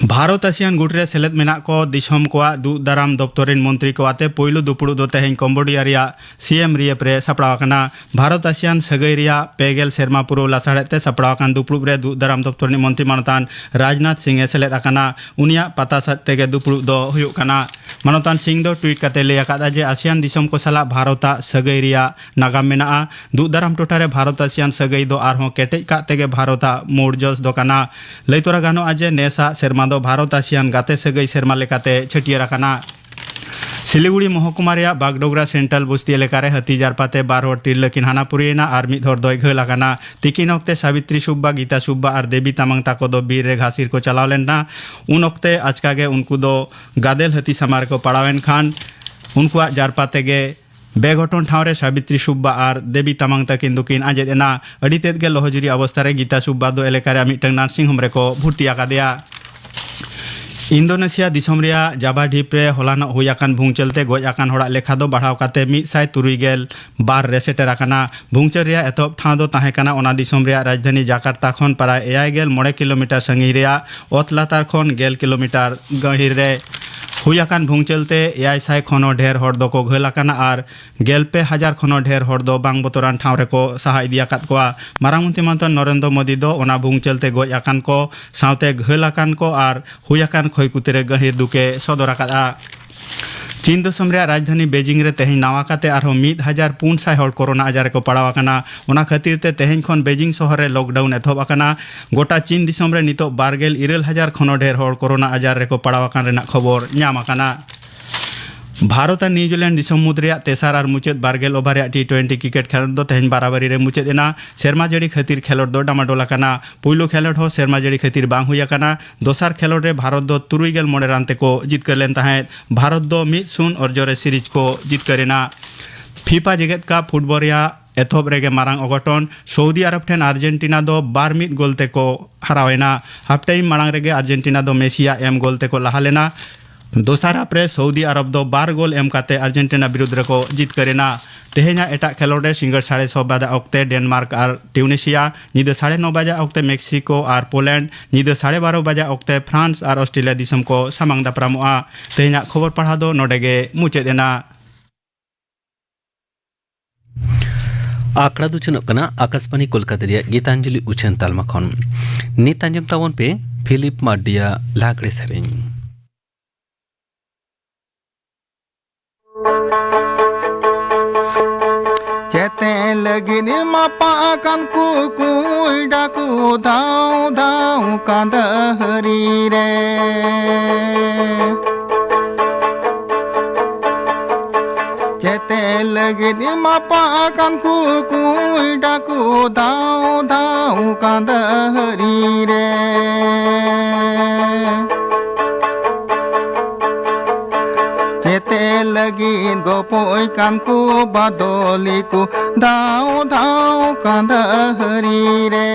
ᱵᱷᱟᱨᱚᱛ ᱟᱥᱤᱭᱟᱱ ᱜᱩᱴ ᱨᱮ ᱥᱮᱞᱮᱫ ᱢᱮᱱᱟᱜ ᱠᱚ ᱫᱤᱥᱚᱢ ᱠᱚᱣᱟᱜ ᱫᱩᱜ ᱫᱟᱨᱟᱢ ᱫᱚᱯᱛᱚᱨ ᱨᱤᱱ ᱢᱚᱱᱛᱨᱤ ᱠᱚ ᱟᱛᱮ ᱯᱩᱭᱞᱩ ᱫᱩᱯᱲᱩᱵ ᱫᱚ ᱛᱮᱦᱮᱧ ᱠᱚᱢᱵᱳᱰᱤᱭᱟ ᱨᱮᱭᱟᱜ ᱥᱤᱭᱮᱢ ᱨᱤᱭᱮᱯ ᱨᱮ ᱥᱟᱯᱲᱟᱣ ᱟᱠᱟᱱᱟ᱾ ᱵᱷᱟᱨᱚᱛ ᱟᱥᱤᱭᱟᱱ ᱥᱟᱹᱜᱟᱹᱭ ᱨᱮᱭᱟᱜ ᱯᱮ ᱜᱮᱞ ᱥᱮᱨᱢᱟ ᱯᱩᱨᱟᱹᱣ ᱞᱟᱥᱟᱲᱦᱮᱫ ᱛᱮ ᱥᱟᱯᱲᱟᱣ ᱟᱠᱟᱱ ᱫᱩᱯᱲᱩᱵ ᱨᱮ ᱫᱩᱜ ᱫᱟᱨᱟᱢ ᱫᱚᱯᱛᱚᱨ ᱨᱤᱱᱤᱡ ᱢᱚᱱᱛᱨᱤ ᱢᱟᱱᱚᱛᱟᱱ ᱨᱟᱡᱽᱱᱟᱛᱷ ᱥᱤᱝ ᱮ ᱥᱮᱞᱮᱫ ᱟᱠᱟᱱᱟ᱾ ᱩᱱᱤᱭᱟᱜ ᱯᱟᱛᱟ ᱥᱟᱡ ᱛᱮᱜᱮ ᱫᱩᱯᱲᱩᱵ ᱫᱚ ᱦᱩᱭᱩᱜ ᱠᱟᱱᱟ᱾ ᱢᱟᱱᱚᱛᱟᱱ ᱥᱤᱝ ᱫᱚ ᱴᱩᱭᱤᱴ ᱠᱟᱛᱮ ᱞᱟᱹᱭ ᱟᱠᱟᱫᱼᱟ ᱡᱮ ᱟᱥᱤᱭᱟᱱ ᱫᱤᱥᱚᱢ ᱠᱚ ᱥᱟᱞᱟᱜ ᱵᱷᱟᱨᱚᱛᱟᱜ ᱥᱟᱹᱜᱟᱹᱭ ᱨᱮᱭᱟᱜ ᱱᱟᱜᱟᱢ ᱢᱮᱱᱟᱜᱼᱟ᱾ ᱫᱩᱜ ᱫᱟᱨᱟᱢ ᱴᱚᱴᱷᱟ ᱨᱮ ᱵᱷᱟᱨᱚᱛ ᱟᱥᱤᱭᱟᱱ ᱥᱟᱹᱜᱟᱹᱭ ᱫᱚ ᱟᱨᱦᱚᱸ ᱠᱮᱴᱮᱡ ᱠᱟᱜ ᱛᱮᱜᱮ ᱵᱷᱟᱨᱚᱛᱟᱜ ᱢᱩᱲ ᱡᱚᱥ ᱫᱚ ᱠᱟᱱᱟ᱾ ᱞᱟᱹᱭ ᱛᱚᱨᱟ ᱜᱟᱱᱚᱜᱼᱟ ᱡᱮ ᱱᱮᱥᱟᱜ ᱥᱮᱨᱢᱟ ᱫᱚ ᱵᱷᱟᱨᱚᱛ ᱟᱥᱤᱭᱟᱱ ᱜᱟᱛᱮ ᱥᱟᱹᱜᱟᱹᱭ ᱥᱮᱨᱢᱟ ᱞᱮᱠᱟᱛᱮ ᱪᱷᱟᱹᱴᱭᱟᱹᱨ ᱟᱠᱟᱱᱟ᱾ ᱥᱤᱞᱤᱜᱩᱲᱤ ᱢᱚᱦᱚᱠᱩᱢᱟ ᱨᱮᱭᱟᱜ ᱵᱟᱜᱰᱳᱜᱨᱟ ᱥᱮᱱᱴᱨᱟᱞ ᱵᱚᱥᱛᱤ ᱮᱞᱟᱠᱟ ᱨᱮ ᱦᱟᱹᱛᱤ ᱡᱟᱨᱯᱟ ᱛᱮ ᱵᱟᱨ ᱦᱚᱲ ᱛᱤᱨᱞᱟᱹ ᱠᱤᱱ ᱦᱟᱱᱟ ᱯᱩᱨᱤᱭᱮᱱᱟ ᱟᱨ ᱢᱤᱫ ᱦᱚᱲ ᱫᱚᱭ ᱜᱷᱟᱹᱞ ᱟᱠᱟᱱᱟ᱾ ᱛᱤᱠᱤᱱ ᱚᱠᱛᱮ ᱥᱟᱵᱤᱛᱨᱤ ᱥᱩᱵᱵᱟ, ᱜᱤᱛᱟ ᱥᱩᱵᱵᱟ ᱟᱨ ᱫᱮᱵᱤ ᱛᱟᱢᱟᱝ ᱛᱟᱠᱚ ᱫᱚ ᱵᱤᱨ ᱨᱮ ᱜᱷᱟᱥᱤᱨ ᱠᱚ ᱪᱟᱞᱟᱣ ᱞᱮᱱᱟ᱾ ᱩᱱ ᱚᱠᱛᱮ ᱟᱪᱠᱟ ᱜᱮ ᱩᱱᱠᱩ ᱫᱚ ᱜᱟᱫᱮᱞ ᱦᱟᱹᱛᱤ ᱥᱟᱢᱟᱝ ᱨᱮᱠᱚ ᱯᱟᱲᱟᱣ ᱮᱱ ᱠᱷᱟᱱ ᱩᱱᱠᱩᱣᱟᱜ ᱡᱟᱨᱯᱟ ᱛᱮᱜᱮ ᱵᱮᱜᱷᱚᱴᱚᱱ ᱴᱷᱟᱶ ᱨᱮ ᱥᱟᱵᱤᱛᱨᱤ ᱥᱩᱵᱵᱟ ᱟᱨ ᱫᱮᱵᱤ ᱛᱟᱢᱟᱝ ᱛᱟᱹᱠᱤᱱ ᱫᱚᱠᱤᱱ ᱟᱸᱡᱮᱫ ᱮᱱᱟ᱾ ᱟᱹᱰᱤ ᱛᱮᱫ ᱜᱮ ᱞᱚᱦᱚᱡᱩᱨᱤ ᱚᱵᱚᱥᱛᱟ ᱨᱮ ᱜᱤᱛᱟ ᱥᱩᱵᱵᱟ ᱫᱚ ᱮᱞᱟᱠᱟ ᱨᱮᱭᱟᱜ ᱢᱤᱫᱴᱟᱝ ᱱᱟᱨᱥᱤᱝ ᱦᱳᱢ ᱨᱮᱠᱚ ᱵᱷᱩᱨᱛᱤ ᱟᱠᱟᱫᱮᱭᱟ᱾ ᱤᱱᱫᱳᱱᱮᱥᱤᱭᱟ ᱫᱤᱥᱚᱢ ᱨᱮᱭᱟᱜ ᱡᱟᱵᱟ ᱰᱷᱤᱯ ᱨᱮ ᱦᱚᱞᱟᱱᱚᱜ ᱦᱩᱭ ᱟᱠᱟᱱ ᱵᱷᱩᱝᱪᱟᱹᱞ ᱛᱮ ᱜᱚᱡ ᱟᱠᱟᱱ ᱦᱚᱲᱟᱜ ᱞᱮᱠᱷᱟ ᱫᱚ ᱵᱟᱲᱦᱟᱣ ᱠᱟᱛᱮ ᱢᱤᱫ ᱥᱟᱭ ᱛᱩᱨᱩᱭ ᱜᱮᱞ ᱵᱟᱨ ᱨᱮ ᱥᱮᱴᱮᱨ ᱟᱠᱟᱱᱟ᱾ ᱵᱷᱩᱝᱪᱟᱹᱞ ᱨᱮᱭᱟᱜ ᱮᱛᱚᱦᱚᱵ ᱴᱷᱟᱶ ᱫᱚ ᱛᱟᱦᱮᱸ ᱠᱟᱱᱟ ᱚᱱᱟ ᱫᱤᱥᱚᱢ ᱨᱮᱭᱟᱜ ᱨᱟᱡᱽᱫᱷᱟᱱᱤ ᱡᱟᱠᱟᱨᱛᱟ ᱠᱷᱚᱱ ᱯᱨᱟᱭ ᱮᱭᱟᱭ ᱜᱮᱞ ᱢᱚᱬᱮ ᱠᱤᱞᱳᱢᱤᱴᱟᱨ ᱥᱟᱺᱜᱤᱧ ᱨᱮᱭᱟᱜ ᱚᱛ ᱞᱟᱛᱟᱨ ᱠᱷᱚᱱ ᱜᱮᱞ ᱠᱤᱞᱳᱢᱤᱴᱟᱨ ᱜᱟᱹᱦᱤᱨ ᱨᱮ᱾ ᱦᱩᱭ ᱟᱠᱟᱱ ᱵᱷᱩᱝᱪᱟᱹᱞ ᱛᱮ ᱮᱭᱟᱭ ᱥᱟᱭ ᱠᱷᱚᱱ ᱦᱚᱸ ᱰᱷᱮᱨ ᱦᱚᱲ ᱫᱚᱠᱚ ᱜᱷᱟᱹᱞ ᱟᱠᱟᱱᱟ ᱟᱨ ᱜᱮᱞ ᱯᱮ ᱦᱟᱡᱟᱨ ᱠᱷᱚᱱ ᱦᱚᱸ ᱰᱷᱮᱨ ᱦᱚᱲ ᱫᱚ ᱵᱟᱝ ᱵᱚᱛᱚᱨᱟᱱ ᱴᱷᱟᱶ ᱨᱮᱠᱚ ᱥᱟᱦᱟ ᱤᱫᱤ ᱟᱠᱟᱫ ᱠᱚᱣᱟ᱾ ᱢᱟᱨᱟᱝ ᱢᱚᱱᱛᱨᱤ ᱢᱟᱱᱛᱷᱟᱱ ᱱᱚᱨᱮᱱᱫᱨᱚ ᱢᱳᱫᱤ ᱫᱚ ᱚᱱᱟ ᱵᱷᱩᱝᱪᱟᱹᱞ ᱛᱮ ᱜᱚᱡ ᱟᱠᱟᱱ ᱠᱚ ᱥᱟᱶᱛᱮ ᱜᱷᱟᱹᱞ ᱟᱠᱟᱱ ᱠᱚ ᱟᱨ ᱦᱩᱭ ᱟᱠᱟᱱ ᱠᱷᱚᱭ ᱠᱷᱩᱛᱤ ᱨᱮ ᱜᱟᱹᱦᱤᱨ ᱫᱩᱠ ᱮ ᱥᱚᱫᱚᱨ ᱟᱠᱟᱫᱼᱟ᱾ ᱪᱤᱱ ᱫᱤᱥᱚᱢ ᱨᱮᱭᱟᱜ ᱨᱟᱡᱽᱫᱷᱟᱱᱤ ᱵᱮᱡᱤᱝ ᱨᱮ ᱛᱮᱦᱮᱧ ᱱᱟᱣᱟ ᱠᱟᱛᱮ ᱟᱨᱦᱚᱸ ᱢᱤᱫ ᱦᱟᱡᱟᱨ ᱯᱩᱱ ᱥᱟᱭ ᱦᱚᱲ ᱠᱳᱨᱳᱱᱟ ᱟᱡᱟᱨ ᱨᱮᱠᱚ ᱯᱟᱲᱟᱣ ᱟᱠᱟᱱᱟ᱾ ᱚᱱᱟ ᱠᱷᱟᱹᱛᱤᱨ ᱛᱮ ᱛᱮᱦᱮᱧ ᱠᱷᱚᱱ ᱵᱮᱡᱤᱝ ᱥᱚᱦᱚᱨ ᱨᱮ ᱞᱚᱠᱰᱟᱣᱩᱱ ᱮᱛᱚᱦᱚᱵ ᱟᱠᱟᱱᱟ᱾ ᱜᱚᱴᱟ ᱪᱤᱱ ᱫᱤᱥᱚᱢ ᱨᱮ ᱱᱤᱛᱚᱜ ᱵᱟᱨ ᱜᱮᱞ ᱤᱨᱟᱹᱞ ᱦᱟᱡᱟᱨ ᱠᱷᱚᱱ ᱦᱚᱸ ᱰᱷᱮᱨ ᱦᱚᱲ ᱠᱳᱨᱳᱱᱟ ᱟᱡᱟᱨ ᱨᱮᱠᱚ ᱯᱟᱲᱟᱣ ᱟᱠᱟᱱ ᱨᱮᱱᱟᱜ ᱠᱷᱚᱵᱚᱨ ᱧᱟᱢ ᱟᱠᱟᱱᱟ᱾ ᱵᱷᱟᱨᱚᱛ ᱟᱨ ᱱᱤᱭᱩᱡᱤᱞᱮᱱᱰ ᱫᱤᱥᱚᱢ ᱢᱩᱫᱽ ᱨᱮᱭᱟᱜ ᱛᱮᱥᱟᱨ ᱟᱨ ᱢᱩᱪᱟᱹᱫ ᱵᱟᱨ ᱜᱮᱞ ᱳᱵᱷᱟᱨ ᱨᱮᱭᱟᱜ ᱴᱤ ᱴᱩᱭᱮᱱᱴᱤ ᱠᱨᱤᱠᱮᱴ ᱠᱷᱮᱞᱳᱰ ᱫᱚ ᱛᱮᱦᱮᱧ ᱵᱟᱨᱟᱵᱟᱨᱤ ᱨᱮ ᱢᱩᱪᱟᱹᱫ ᱮᱱᱟ᱾ ᱥᱮᱨᱢᱟ ᱡᱟᱹᱲᱤ ᱠᱷᱟᱹᱛᱤᱨ ᱠᱷᱮᱞᱳᱰ ᱫᱚ ᱰᱟᱢᱟᱰᱳᱞ ᱟᱠᱟᱱᱟ᱾ ᱯᱩᱭᱞᱩ ᱠᱷᱮᱞᱳᱰ ᱦᱚᱸ ᱥᱮᱨᱢᱟ ᱡᱟᱹᱲᱤ ᱠᱷᱟᱹᱛᱤᱨ ᱵᱟᱝ ᱦᱩᱭ ᱟᱠᱟᱱᱟ᱾ ᱫᱚᱥᱟᱨ ᱠᱷᱮᱞᱳᱰ ᱨᱮ ᱵᱷᱟᱨᱚᱛ ᱫᱚ ᱛᱩᱨᱩᱭ ᱜᱮᱞ ᱢᱚᱬᱮ ᱨᱟᱱ ᱛᱮᱠᱚ ᱡᱤᱛᱠᱟᱹᱨ ᱞᱮᱱ ᱛᱟᱦᱮᱸᱫ᱾ ᱵᱷᱟᱨᱚᱛ ᱫᱚ ᱢᱤᱫ ᱥᱩᱱ ᱚᱨᱡᱚ ᱨᱮ ᱥᱤᱨᱤᱡᱽ ᱠᱚ ᱡᱤᱛᱠᱟᱹᱨ ᱮᱱᱟ᱾ ᱯᱷᱤᱯᱟ ᱡᱮᱜᱮᱛ ᱠᱟᱯ ᱯᱷᱩᱴᱵᱚᱞ ᱨᱮᱭᱟᱜ ᱮᱛᱚᱦᱚᱵ ᱨᱮᱜᱮ ᱢᱟᱨᱟᱝ ᱚᱜᱷᱚᱴᱚᱱ, ᱥᱳᱣᱫᱤ ᱟᱨᱚᱵ ᱴᱷᱮᱱ ᱟᱨᱡᱮᱱᱴᱤᱱᱟ ᱫᱚ ᱵᱟᱨ ᱢᱤᱫ ᱜᱳᱞ ᱛᱮᱠᱚ ᱦᱟᱨᱟᱣ ᱮᱱᱟ᱾ ᱦᱟᱯ ᱴᱟᱭᱤᱢ ᱢᱟᱲᱟᱝ ᱨᱮᱜᱮ ᱟᱨᱡᱮᱱᱴᱤᱱᱟ ᱫᱚ ᱢᱮᱥᱤᱭᱟᱜ ᱮᱢ ᱜᱳᱞ ᱛᱮᱠᱚ ᱞᱟᱦᱟ ᱞᱮᱱᱟ᱾ ᱫᱚᱥᱟᱨ ᱦᱟᱯ ᱨᱮ ᱥᱳᱣᱫᱤ ᱟᱨᱚᱵ ᱫᱚ ᱵᱟᱨ ᱜᱳᱞ ᱮᱢ ᱠᱟᱛᱮ ᱟᱨᱡᱮᱱᱴᱤᱱᱟ ᱵᱤᱨᱩᱫᱷ ᱨᱮᱠᱚ ᱡᱤᱛᱠᱟᱹᱨ ᱮᱱᱟ᱾ ᱛᱮᱦᱮᱧᱟᱜ ᱮᱴᱟᱜ ᱠᱷᱮᱞᱳᱰ ᱨᱮ ᱥᱤᱸᱜᱟᱹᱲ ᱥᱟᱲᱮ ᱪᱷᱚ ᱵᱟᱡᱟ ᱚᱠᱛᱮ ᱰᱮᱱᱢᱟᱨᱠ ᱟᱨ ᱴᱤᱭᱩᱱᱤᱥᱤᱭᱟ, ᱧᱤᱫᱟᱹ ᱥᱟᱲᱮ ᱱᱚ ᱵᱟᱡᱟ ᱚᱠᱛᱮ ᱢᱮᱠᱥᱤᱠᱳ ᱟᱨ ᱯᱳᱞᱮᱱᱰ, ᱧᱤᱫᱟᱹ ᱥᱟᱲᱮ ᱵᱟᱨᱚ ᱵᱟᱡᱟ ᱚᱠᱛᱮ ᱯᱷᱨᱟᱱᱥ ᱟᱨ ᱚᱥᱴᱨᱮᱞᱤᱭᱟ ᱫᱤᱥᱚᱢ ᱠᱚ ᱥᱟᱢᱟᱝ ᱫᱟᱯᱨᱟᱢᱚᱜᱼᱟ᱾ ᱛᱮᱦᱮᱧᱟᱜ ᱠᱷᱚᱵᱚᱨ ᱯᱟᱲᱦᱟᱣ ᱫᱚ ᱱᱚᱰᱮ ᱜᱮ ᱢᱩᱪᱟᱹᱫ ᱮᱱᱟ᱾ ᱟᱠᱷᱲᱟ ᱫᱚ ᱪᱚᱞᱚᱜ ᱠᱟᱱᱟ ᱟᱠᱟᱥᱵᱟᱱᱤ ᱠᱳᱞᱠᱟᱛᱟ ᱨᱮᱭᱟᱜ ᱜᱤᱛᱟᱧᱡᱚᱞᱤ ᱩᱪᱷᱟᱹᱱ ᱛᱟᱞᱢᱟ ᱠᱷᱚᱱ᱾ ᱱᱤᱛ ᱟᱸᱡᱚᱢ ᱛᱟᱵᱚᱱ ᱯᱮ ᱯᱷᱤᱞᱤᱯ ᱢᱟᱨᱰᱤᱭᱟᱜ ᱞᱟᱜᱽᱲᱮ ᱥᱮᱨᱮᱧ᱾ ᱪᱮᱛᱮ ᱞᱟᱹᱜᱤᱫ ᱮᱢᱟᱯᱟ ᱟᱠᱟᱱ ᱠᱩᱠᱩᱭ ᱰᱟᱠᱩ ᱫᱷᱟᱣ ᱫᱷᱟᱣ ᱠᱟᱸᱫᱟ ᱦᱟᱹᱨᱤ ᱨᱮ᱾ ᱪᱮᱛᱮ ᱞᱟᱹᱜᱤᱫ ᱮᱢᱟᱯᱟ ᱟᱠᱟᱱ ᱠᱩᱠᱩᱭ ᱰᱟᱠᱩ ᱫᱷᱟᱣ ᱫᱷᱟᱣ ᱠᱟᱸᱫᱟ ᱦᱟᱹᱨᱤ ᱨᱮ᱾ ᱪᱮᱛᱮ ᱞᱟᱹᱜᱤᱫ ᱜᱚᱯᱚᱡ ᱠᱟᱱ ᱠᱚ ᱵᱟᱫᱚᱞᱤ ᱠᱚ ᱫᱷᱟᱣ ᱫᱷᱟᱣ ᱠᱟᱸᱫᱟ ᱦᱟᱹᱨᱤ ᱨᱮ᱾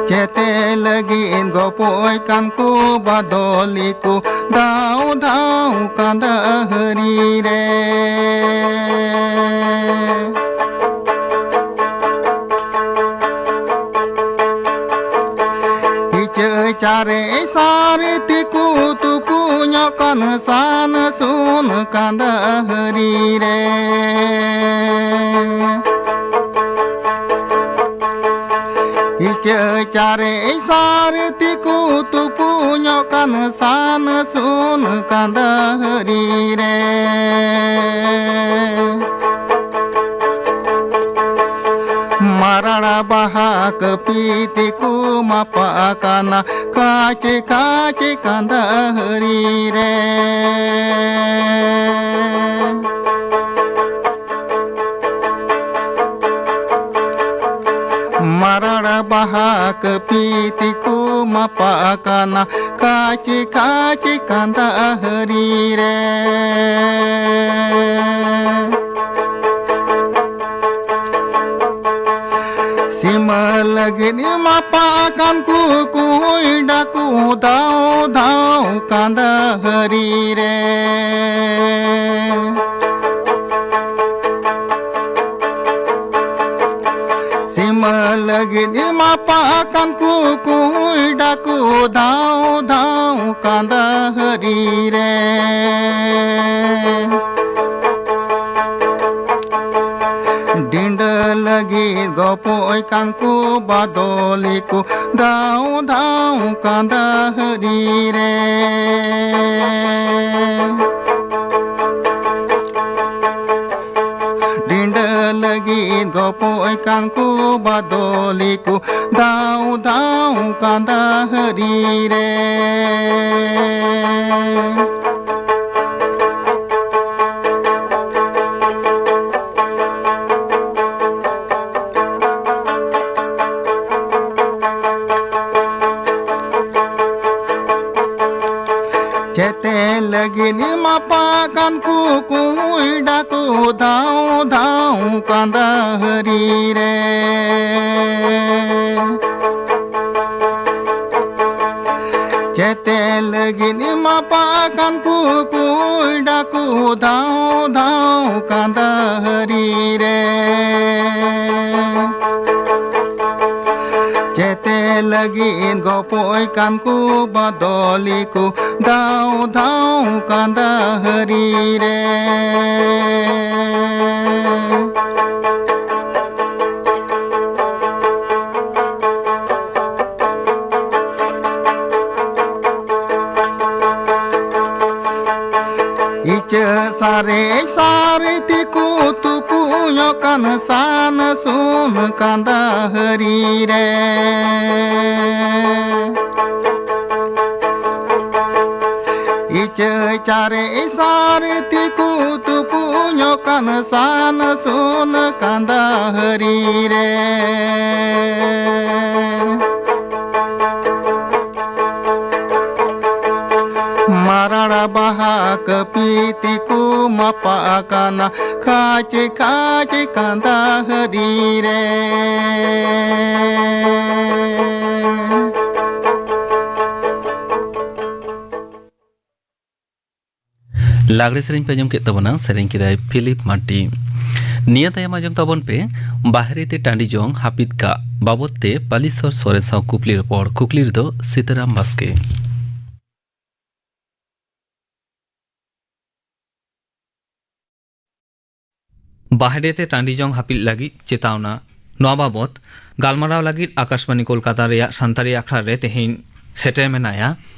ᱪᱮᱛᱮ ᱞᱟᱹᱜᱤᱫ ᱜᱚᱯᱚᱡ ᱠᱟᱱ ᱠᱚ ᱵᱟᱫᱚᱞᱤ ᱠᱚ ᱫᱷᱟᱣ ᱫᱷᱟᱣ ᱠᱟᱸᱫᱟ ᱦᱟᱹᱨᱤ ᱨᱮ᱾ ᱪᱟᱨᱮ ᱥᱟᱨᱮ ᱛᱮᱠᱚ ᱛᱩᱯᱩᱧᱚᱜ ᱠᱟᱱ ᱥᱟᱱ ᱥᱩᱱ ᱠᱟᱸᱫᱟᱦᱟᱹᱨᱤ ᱨᱮ᱾ ᱤᱪᱟᱹ ᱪᱟᱨᱮ ᱥᱟᱨᱮ ᱛᱮᱠᱚ ᱛᱩᱯᱩᱧᱚᱜ ᱠᱟᱱ ᱥᱟᱱ ᱥᱩᱱ ᱠᱟᱸᱫᱟᱦᱟᱹᱨᱤ ᱨᱮ᱾ ᱢᱟᱨᱟᱲ ᱵᱟᱦᱟ ᱠᱟᱹᱯᱤ ᱛᱮᱠᱚ ᱢᱟᱯᱟᱜ ᱠᱟᱱᱟ ᱠᱟᱪᱮ ᱠᱟᱪᱮ ᱠᱟᱸᱫᱟᱦᱟᱹᱨᱤ ᱨᱮ᱾ ᱢᱟᱨᱟᱲ ᱵᱟᱦᱟ ᱠᱟᱹᱯᱤ ᱛᱮᱠᱚ ᱢᱟᱯᱟᱜ ᱠᱟᱱᱟ ᱠᱟᱪᱮ ᱠᱟᱪᱮ ᱠᱟᱸᱫᱟᱦᱟᱹᱨᱤ ᱨᱮ᱾ ᱥᱤᱢᱟᱹ ᱞᱟᱹᱜᱤᱫ ᱮᱢᱟᱯᱟ ᱟᱠᱟᱱ ᱠᱚ ᱠᱩᱸᱭᱰᱟ ᱠᱚ ᱫᱟᱣ ᱫᱟᱣ ᱠᱟᱸᱫᱟᱦᱟᱹᱨᱤ ᱨᱮ᱾ ᱥᱤᱢᱟᱹ ᱞᱟᱹᱜᱤᱫ ᱮᱢᱟᱯᱟ ᱟᱠᱟᱱ ᱠᱚ ᱠᱩᱸᱭᱰᱟ ᱠᱚ ᱫᱟᱣ ᱫᱟᱣ ᱠᱟᱸᱫᱟᱦᱟᱹᱨᱤ ᱨᱮ᱾ ᱰᱤᱸᱰᱟᱹ ᱞᱟᱹᱜᱤᱫ ᱜᱚᱯᱚᱡ ᱠᱟᱱ ᱠᱚ ᱵᱟᱫᱚᱞᱤ ᱠᱚ ᱫᱟᱣ ᱫᱟᱣ ᱠᱟᱸᱫᱟᱦᱟᱹᱨᱤ ᱨᱮ᱾ ᱰᱤᱸᱰᱟᱹ ᱞᱟᱹᱜᱤᱫ ᱜᱚᱯᱚᱡ ᱠᱟᱱ ᱠᱚ ᱵᱟᱫᱚᱞᱤ ᱠᱚ ᱫᱟᱣ ᱫᱟᱣ ᱠᱟᱸᱫᱟᱦᱟᱹᱨᱤ ᱨᱮ᱾ ᱪᱮᱛᱮ ᱞᱟᱹᱜᱤᱫ ᱮᱢᱟᱯᱟ ᱠᱟᱱ ᱠᱚ ᱠᱩᱸᱭᱰᱟ ᱠᱚ ᱫᱟᱣ ᱫᱟᱣ ᱠᱟᱸᱫᱟᱦᱟᱹᱨᱤ ᱨᱮ᱾ ᱪᱮᱛᱮ ᱞᱟᱹᱜᱤᱫ ᱮᱢᱟᱯᱟ ᱠᱟᱱ ᱠᱚ ᱠᱩᱸᱭᱰᱟ ᱠᱚ ᱫᱟᱣ ᱫᱟᱣ ᱠᱟᱸᱫᱟᱦᱟᱹᱨᱤ ᱨᱮ᱾ ᱪᱮᱛᱮ ᱞᱟᱹᱜᱤᱫ ᱜᱚᱯᱚᱭ ᱠᱟᱱ ᱠᱚ ᱵᱟᱫᱚᱞᱤ ᱠᱚ ᱫᱟᱣ ᱫᱷᱟᱣ ᱠᱟᱸᱫᱟ ᱦᱟᱹᱨᱤ ᱨᱮ᱾ ᱤᱪᱟᱹᱜ ᱥᱟᱨᱮᱡ ᱥᱟᱨᱮ ᱛᱮᱠᱚ ᱛᱩᱯᱩᱧᱚᱜ ᱠᱟᱱ ᱥᱟᱱ ᱥᱩᱱ ᱠᱟᱸᱫᱟ ᱦᱟᱹᱨᱤ ᱨᱮ᱾ ᱤᱪᱟᱹᱜ ᱪᱟᱨᱮᱡ ᱥᱟᱨᱮ ᱛᱮᱠᱚ ᱛᱩᱯᱩᱧᱚᱜ ᱠᱟᱱ ᱥᱟᱱ ᱥᱩᱱ ᱠᱟᱸᱫᱟ ᱦᱟᱹᱨᱤ ᱨᱮ᱾ ᱢᱟᱨᱟᱲ ᱵᱟᱦᱟ ᱠᱟᱹᱯᱤ ᱛᱤᱠᱩ ᱢᱟᱯᱟ ᱟᱠᱟᱱᱟ ᱠᱷᱟᱪᱮ ᱠᱷᱟᱪᱮ ᱠᱟᱸᱫᱟ ᱦᱟᱹᱨᱤ ᱨᱮ᱾ ᱞᱟᱜᱽᱲᱮ ᱥᱮᱨᱮᱧ ᱯᱮ ᱟᱸᱡᱚᱢ ᱠᱮᱫ ᱛᱟᱵᱚᱱᱟ, ᱥᱮᱨᱮᱧ ᱠᱮᱫᱟᱭ ᱯᱷᱤᱞᱤᱯ ᱢᱟᱨᱰᱤ᱾ ᱱᱤᱭᱟᱹ ᱛᱟᱭᱚᱢ ᱟᱸᱡᱚᱢ ᱛᱟᱵᱚᱱ ᱯᱮ, ᱵᱟᱦᱨᱮ ᱛᱮ ᱴᱟᱺᱰᱤ ᱡᱚᱝ ᱦᱟᱹᱯᱤᱫ ᱠᱟᱜ ᱵᱟᱵᱚᱫ ᱛᱮ ᱯᱟᱞᱤᱥᱚᱨ ᱥᱚᱨᱮᱱ ᱥᱟᱶ ᱠᱩᱠᱞᱤ ᱨᱚᱯᱚᱲ᱾ ᱠᱩᱠᱞᱤ ᱨᱮᱫᱚ ᱥᱤᱛᱟᱨᱟᱢ ᱵᱟᱥᱠᱮ᱾ ᱵᱟᱦᱨᱮ ᱛᱮ ᱴᱟᱺᱰᱤ ᱡᱚᱝ ᱦᱟᱹᱯᱤᱫ ᱞᱟᱹᱜᱤᱫ ᱪᱮᱛᱟᱣᱱᱟ, ᱱᱚᱣᱟ ᱵᱟᱵᱚᱛ ᱜᱟᱞᱢᱟᱨᱟᱣ ᱞᱟᱹᱜᱤᱫ ᱟᱠᱟᱥᱵᱟᱬᱤ ᱠᱳᱞᱠᱟᱛᱟ ᱨᱮᱭᱟᱜ ᱥᱟᱱᱛᱟᱲᱤ ᱟᱠᱷᱲᱟ ᱨᱮ ᱛᱮᱦᱮᱧ ᱥᱮᱴᱮᱨ ᱢᱮᱱᱟᱭᱟ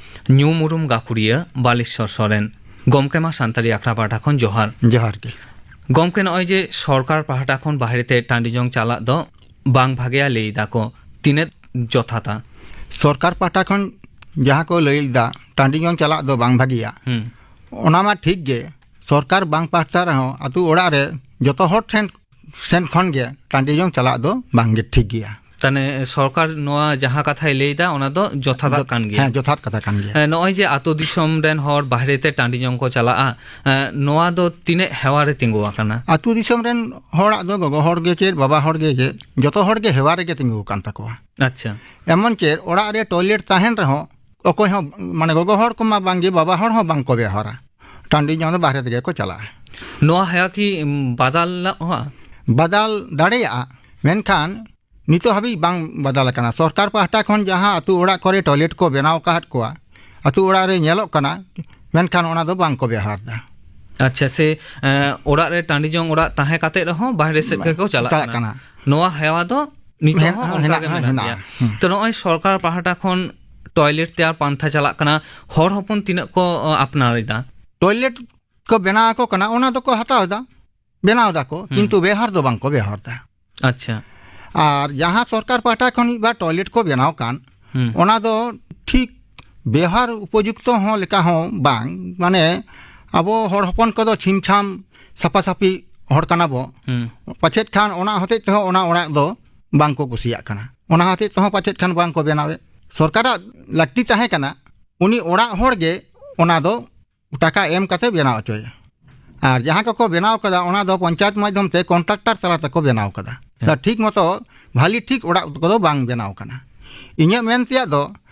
ᱧᱩᱢ ᱩᱨᱩᱢ ᱜᱟᱹᱠᱷᱩᱲᱤᱭᱟᱹ ᱵᱟᱞᱮᱥᱣᱚᱨ ᱥᱚᱨᱮᱱ᱾ ᱜᱚᱢᱠᱮ, ᱢᱟ ᱥᱟᱱᱛᱟᱲᱤ ᱟᱠᱷᱲᱟ ᱯᱟᱦᱴᱟ ᱠᱷᱚᱱ ᱡᱚᱦᱟᱨ᱾ ᱡᱚᱦᱟᱨ ᱜᱮ᱾ ᱜᱚᱢᱠᱮ, ᱱᱚᱜᱼᱚᱭ ᱡᱮ ᱥᱚᱨᱠᱟᱨ ᱯᱟᱦᱴᱟ ᱠᱷᱚᱱ ᱵᱟᱦᱨᱮ ᱛᱮ ᱴᱟᱺᱰᱤ ᱡᱚᱝ ᱪᱟᱞᱟᱜ ᱫᱚ ᱵᱟᱝ ᱵᱷᱟᱜᱮᱭᱟ ᱞᱟᱹᱭ ᱫᱟᱠᱚ, ᱛᱤᱱᱟᱹᱜ ᱡᱚᱛᱷᱟᱛᱟ? ᱥᱚᱨᱠᱟᱨ ᱯᱟᱦᱴᱟ ᱠᱷᱚᱱ ᱡᱟᱦᱟᱸ ᱠᱚ ᱞᱟᱹᱭ ᱮᱫᱟ, ᱴᱟᱺᱰᱤ ᱡᱚᱝ ᱪᱟᱞᱟᱜ ᱫᱚ ᱵᱟᱝ ᱵᱷᱟᱜᱮᱭᱟ, ᱦᱩᱸ᱾ ᱚᱱᱟ ᱢᱟ ᱴᱷᱤᱠ ᱜᱮ, ᱥᱚᱨᱠᱟᱨ ᱵᱟᱝ ᱯᱟᱦᱴᱟ ᱨᱮᱦᱚᱸ ᱟᱹᱛᱩ ᱚᱲᱟᱜ ᱨᱮ ᱡᱚᱛᱚ ᱦᱚᱲ ᱴᱷᱮᱱ, ᱥᱮᱱ ᱠᱷᱚᱱ ᱜᱮ ᱴᱟᱺᱰᱤ ᱡᱚᱝ ᱪᱟᱞᱟᱜ ᱫᱚ ᱵᱟᱝ ᱜᱮ ᱴᱷᱤᱠ ᱜᱮᱭᱟ᱾ ᱛᱟᱦᱞᱮ ᱥᱚᱨᱠᱟᱨ ᱱᱚᱣᱟ ᱡᱟᱦᱟᱸ ᱠᱟᱛᱷᱟᱭ ᱞᱟᱹᱭ ᱮᱫᱟ, ᱚᱱᱟ ᱫᱚ ᱡᱚᱛᱷᱟᱛᱟᱜ ᱡᱚᱛ-, ᱠᱟᱱ ᱜᱮᱭᱟ᱾ ᱦᱮᱸ, ᱡᱚᱛᱷᱟᱛ ᱠᱟᱛᱷᱟ ᱠᱟᱱ ᱜᱮᱭᱟ᱾ ᱦᱮᱸ, ᱱᱚᱜᱼᱚᱭ ᱡᱮ ᱟᱹᱛᱩ ᱫᱤᱥᱚᱢ ᱨᱮᱱ ᱦᱚᱲ ᱵᱟᱦᱨᱮ ᱛᱮ ᱴᱟᱺᱰᱤ ᱡᱚᱝ ᱠᱚ ᱪᱟᱞᱟᱜᱼᱟ, ᱮᱸ, ᱱᱚᱣᱟ ᱫᱚ ᱛᱤᱱᱟᱹᱜ ᱦᱮᱣᱟ ᱨᱮ ᱛᱤᱸᱜᱩ ᱟᱠᱟᱱᱟ? ᱟᱹᱛᱩ ᱫᱤᱥᱚᱢ ᱨᱮᱱ ᱦᱚᱲᱟᱜ ᱫᱚ ᱜᱚᱜᱚ ᱦᱚᱲ ᱜᱮ ᱪᱮᱫ, ᱵᱟᱵᱟ ᱦᱚᱲ ᱜᱮ ᱪᱮᱫ, ᱡᱚᱛᱚ ᱦᱚᱲ ᱜᱮ ᱦᱮᱣᱟ ᱨᱮᱜᱮ ᱛᱤᱸᱜᱩ ᱟᱠᱟᱱ ᱛᱟᱠᱚᱣᱟ᱾ ᱟᱪᱪᱷᱟ᱾ ᱮᱢᱚᱱ ᱪᱮᱫ ᱚᱲᱟᱜ ᱨᱮ ᱴᱚᱭᱞᱮᱴ ᱛᱟᱦᱮᱱ ᱨᱮᱦᱚᱸ ᱚᱠᱚᱭ ᱦᱚᱸ, ᱢᱟᱱᱮ, ᱜᱚᱜᱚ ᱦᱚᱲ ᱠᱚᱢᱟ ᱵᱟᱝᱜᱮ, ᱵᱟᱵᱟ ᱦᱚᱲ ᱦᱚᱸ ᱵᱟᱝ ᱠᱚ ᱵᱮᱣᱦᱟᱨᱟ᱾ ᱴᱟᱺᱰᱤ ᱡᱚᱝ ᱫᱚ ᱵᱟᱦᱨᱮ ᱛᱮᱜᱮ ᱠᱚ ᱪᱟᱞᱟᱜᱼᱟ᱾ ᱱᱚᱣᱟ ᱦᱮᱣᱟ ᱠᱤ, ᱩᱢ, ᱵᱟᱫᱟᱞᱚᱜᱼᱟ? ᱵᱟᱫᱟᱞ ᱫᱟᱲᱮᱭᱟᱜᱼᱟ, ᱢᱮᱱᱠᱷᱟᱱ ᱱᱤᱛᱚᱜ ᱦᱟᱹᱵᱤᱡ ᱵᱟᱝ ᱵᱟᱫᱟᱞ ᱟᱠᱟᱱᱟ᱾ ᱥᱚᱨᱠᱟᱨ ᱯᱟᱦᱴᱟ ᱠᱷᱚᱱ ᱡᱟᱦᱟᱸ ᱟᱹᱛᱩ ᱚᱲᱟᱜ ᱠᱚᱨᱮ ᱴᱚᱭᱞᱮᱴ ᱠᱚ ᱵᱮᱱᱟᱣ ᱟᱠᱟᱫ ᱠᱚᱣᱟ, ᱟᱹᱛᱩ ᱚᱲᱟᱜ ᱨᱮ ᱧᱮᱞᱚᱜ ᱠᱟᱱᱟ, ᱢᱮᱱᱠᱷᱟᱱ ᱚᱱᱟ ᱫᱚ ᱵᱟᱝ ᱠᱚ ᱵᱮᱣᱦᱟᱨ ᱮᱫᱟ᱾ ᱟᱪᱪᱷᱟ, ᱥᱮ, ᱮᱸ, ᱚᱲᱟᱜ ᱨᱮ ᱴᱟᱺᱰᱤ ᱡᱚᱝ ᱚᱲᱟᱜ ᱛᱟᱦᱮᱸ ᱠᱟᱛᱮ ᱨᱮᱦᱚᱸ ᱵᱟᱦᱨᱮ ᱥᱮᱫ ᱜᱮᱠᱚ ᱪᱟᱞᱟᱜ ᱪᱟᱞᱟᱜ ᱠᱟᱱᱟ᱾ ᱠᱟᱱᱟ᱾ ᱱᱚᱣᱟ ᱦᱮᱣᱟ ᱫᱚ ᱱᱤᱛᱚᱜ ᱦᱮᱸ, ᱦᱚᱸ ᱚᱱᱠᱟ ᱦᱮᱱᱟᱜ, ᱜᱮ ᱢᱮᱱᱟᱜ ᱦᱮᱱᱟᱜ᱾ ᱜᱮᱭᱟ᱾ ᱦᱩᱸ᱾ ᱛᱚ, ᱱᱚᱜᱼᱚᱭ ᱥᱚᱨᱠᱟᱨ ᱯᱟᱦᱴᱟ ᱠᱷᱚᱱ ᱴᱚᱭᱞᱮᱴ ᱛᱮᱭᱟᱨ ᱯᱟᱱᱛᱷᱟ ᱪᱟᱞᱟᱜ ᱠᱟᱱᱟ, ᱦᱚᱲ ᱦᱚᱯᱚᱱ ᱛᱤᱱᱟᱹᱜ ᱠᱚ, ᱚ, ᱟᱯᱱᱟᱨ ᱮᱫᱟ? ᱴᱚᱭᱞᱮᱴ ᱠᱚ ᱵᱮᱱᱟᱣ ᱟᱠᱚ ᱠᱟᱱᱟ, ᱚᱱᱟ ᱫᱚᱠᱚ ᱦᱟᱛᱟᱣ ᱮᱫᱟ, ᱵᱮᱱᱟᱣ ᱮᱫᱟ ᱠᱚ, ᱦᱩᱸ᱾ ᱠᱤᱱᱛᱩ ᱵᱮᱣᱦᱟᱨ ᱫᱚ ᱵᱟᱝ ᱠᱚ ᱵᱮᱣᱦᱟᱨ ᱮᱫᱟ᱾ ᱟᱪᱪᱷᱟ᱾ ᱟᱨ ᱡᱟᱦᱟᱸ ᱥᱚᱨᱠᱟᱨ ᱯᱟᱦᱴᱟ ᱠᱷᱚᱱ ᱢᱤᱫ ᱵᱟᱨ ᱴᱚᱭᱞᱮᱴ ᱠᱚ ᱵᱮᱱᱟᱣ ᱠᱟᱱ, ᱦᱩᱸ᱾ ᱚᱱᱟ ᱫᱚ ᱴᱷᱤᱠ ᱵᱮᱣᱦᱟᱨ ᱩᱯᱚᱡᱩᱠᱛᱚ ᱦᱚᱸ ᱞᱮᱠᱟ ᱦᱚᱸ ᱵᱟᱝ, ᱢᱟᱱᱮ ᱟᱵᱚ ᱦᱚᱲ ᱦᱚᱯᱚᱱ ᱠᱚᱫᱚ ᱪᱷᱤᱢ ᱪᱷᱟᱢ ᱥᱟᱯᱷᱟ ᱥᱟᱯᱷᱤ ᱦᱚᱲ ᱠᱟᱱᱟ ᱵᱚ, ᱦᱩᱸ᱾ ᱯᱟᱪᱮᱫ ᱠᱷᱟᱱ ᱚᱱᱟ ᱦᱚᱛᱮᱡ ᱛᱮᱦᱚᱸ ᱚᱱᱟ ᱚᱲᱟᱜ ᱫᱚ ᱵᱟᱝ ᱠᱚ ᱠᱩᱥᱤᱭᱟᱜ ᱠᱟᱱᱟ, ᱚᱱᱟ ᱦᱚᱛᱮᱡ ᱛᱮᱦᱚᱸ ᱯᱟᱪᱮᱫ ᱠᱷᱟᱱ ᱵᱟᱝ ᱠᱚ ᱵᱮᱱᱟᱣᱮᱫ᱾ ᱥᱚᱨᱠᱟᱨᱟᱜ ᱞᱟᱹᱠᱛᱤ ᱛᱟᱦᱮᱸ ᱠᱟᱱᱟ, ᱩᱱᱤ ᱚᱲᱟᱜ ᱦᱚᱲ ᱜᱮ ᱚᱱᱟ ᱫᱚ ᱴᱟᱠᱟ ᱮᱢ ᱠᱟᱛᱮ ᱵᱮᱱᱟᱣ ᱦᱚᱪᱚᱭᱟ᱾ ᱟᱨ ᱡᱟᱦᱟᱸ ᱠᱚᱠᱚ ᱵᱮᱱᱟᱣ ᱠᱟᱫᱟ, ᱚᱱᱟ ᱫᱚ ᱯᱚᱧᱪᱟᱭᱮᱛ ᱢᱟᱫᱽᱫᱷᱚᱢ ᱛᱮ ᱠᱚᱱᱴᱨᱟᱠᱴᱟᱨ ᱛᱟᱞᱟ ᱛᱮᱠᱚ ᱵᱮᱱᱟᱣ ᱠᱟᱫᱟ᱾ ᱦᱮᱸ᱾ ᱴᱷᱤᱠ ᱢᱚᱛᱚ, ᱵᱷᱟᱞᱤ ᱴᱷᱤᱠ ᱚᱲᱟᱜ ᱠᱚᱫᱚ ᱵᱟᱝ ᱵᱮᱱᱟᱣ ᱠᱟᱱᱟ᱾ ᱤᱧᱟᱹᱜ ᱢᱮᱱ ᱛᱮᱭᱟᱜ ᱫᱚ,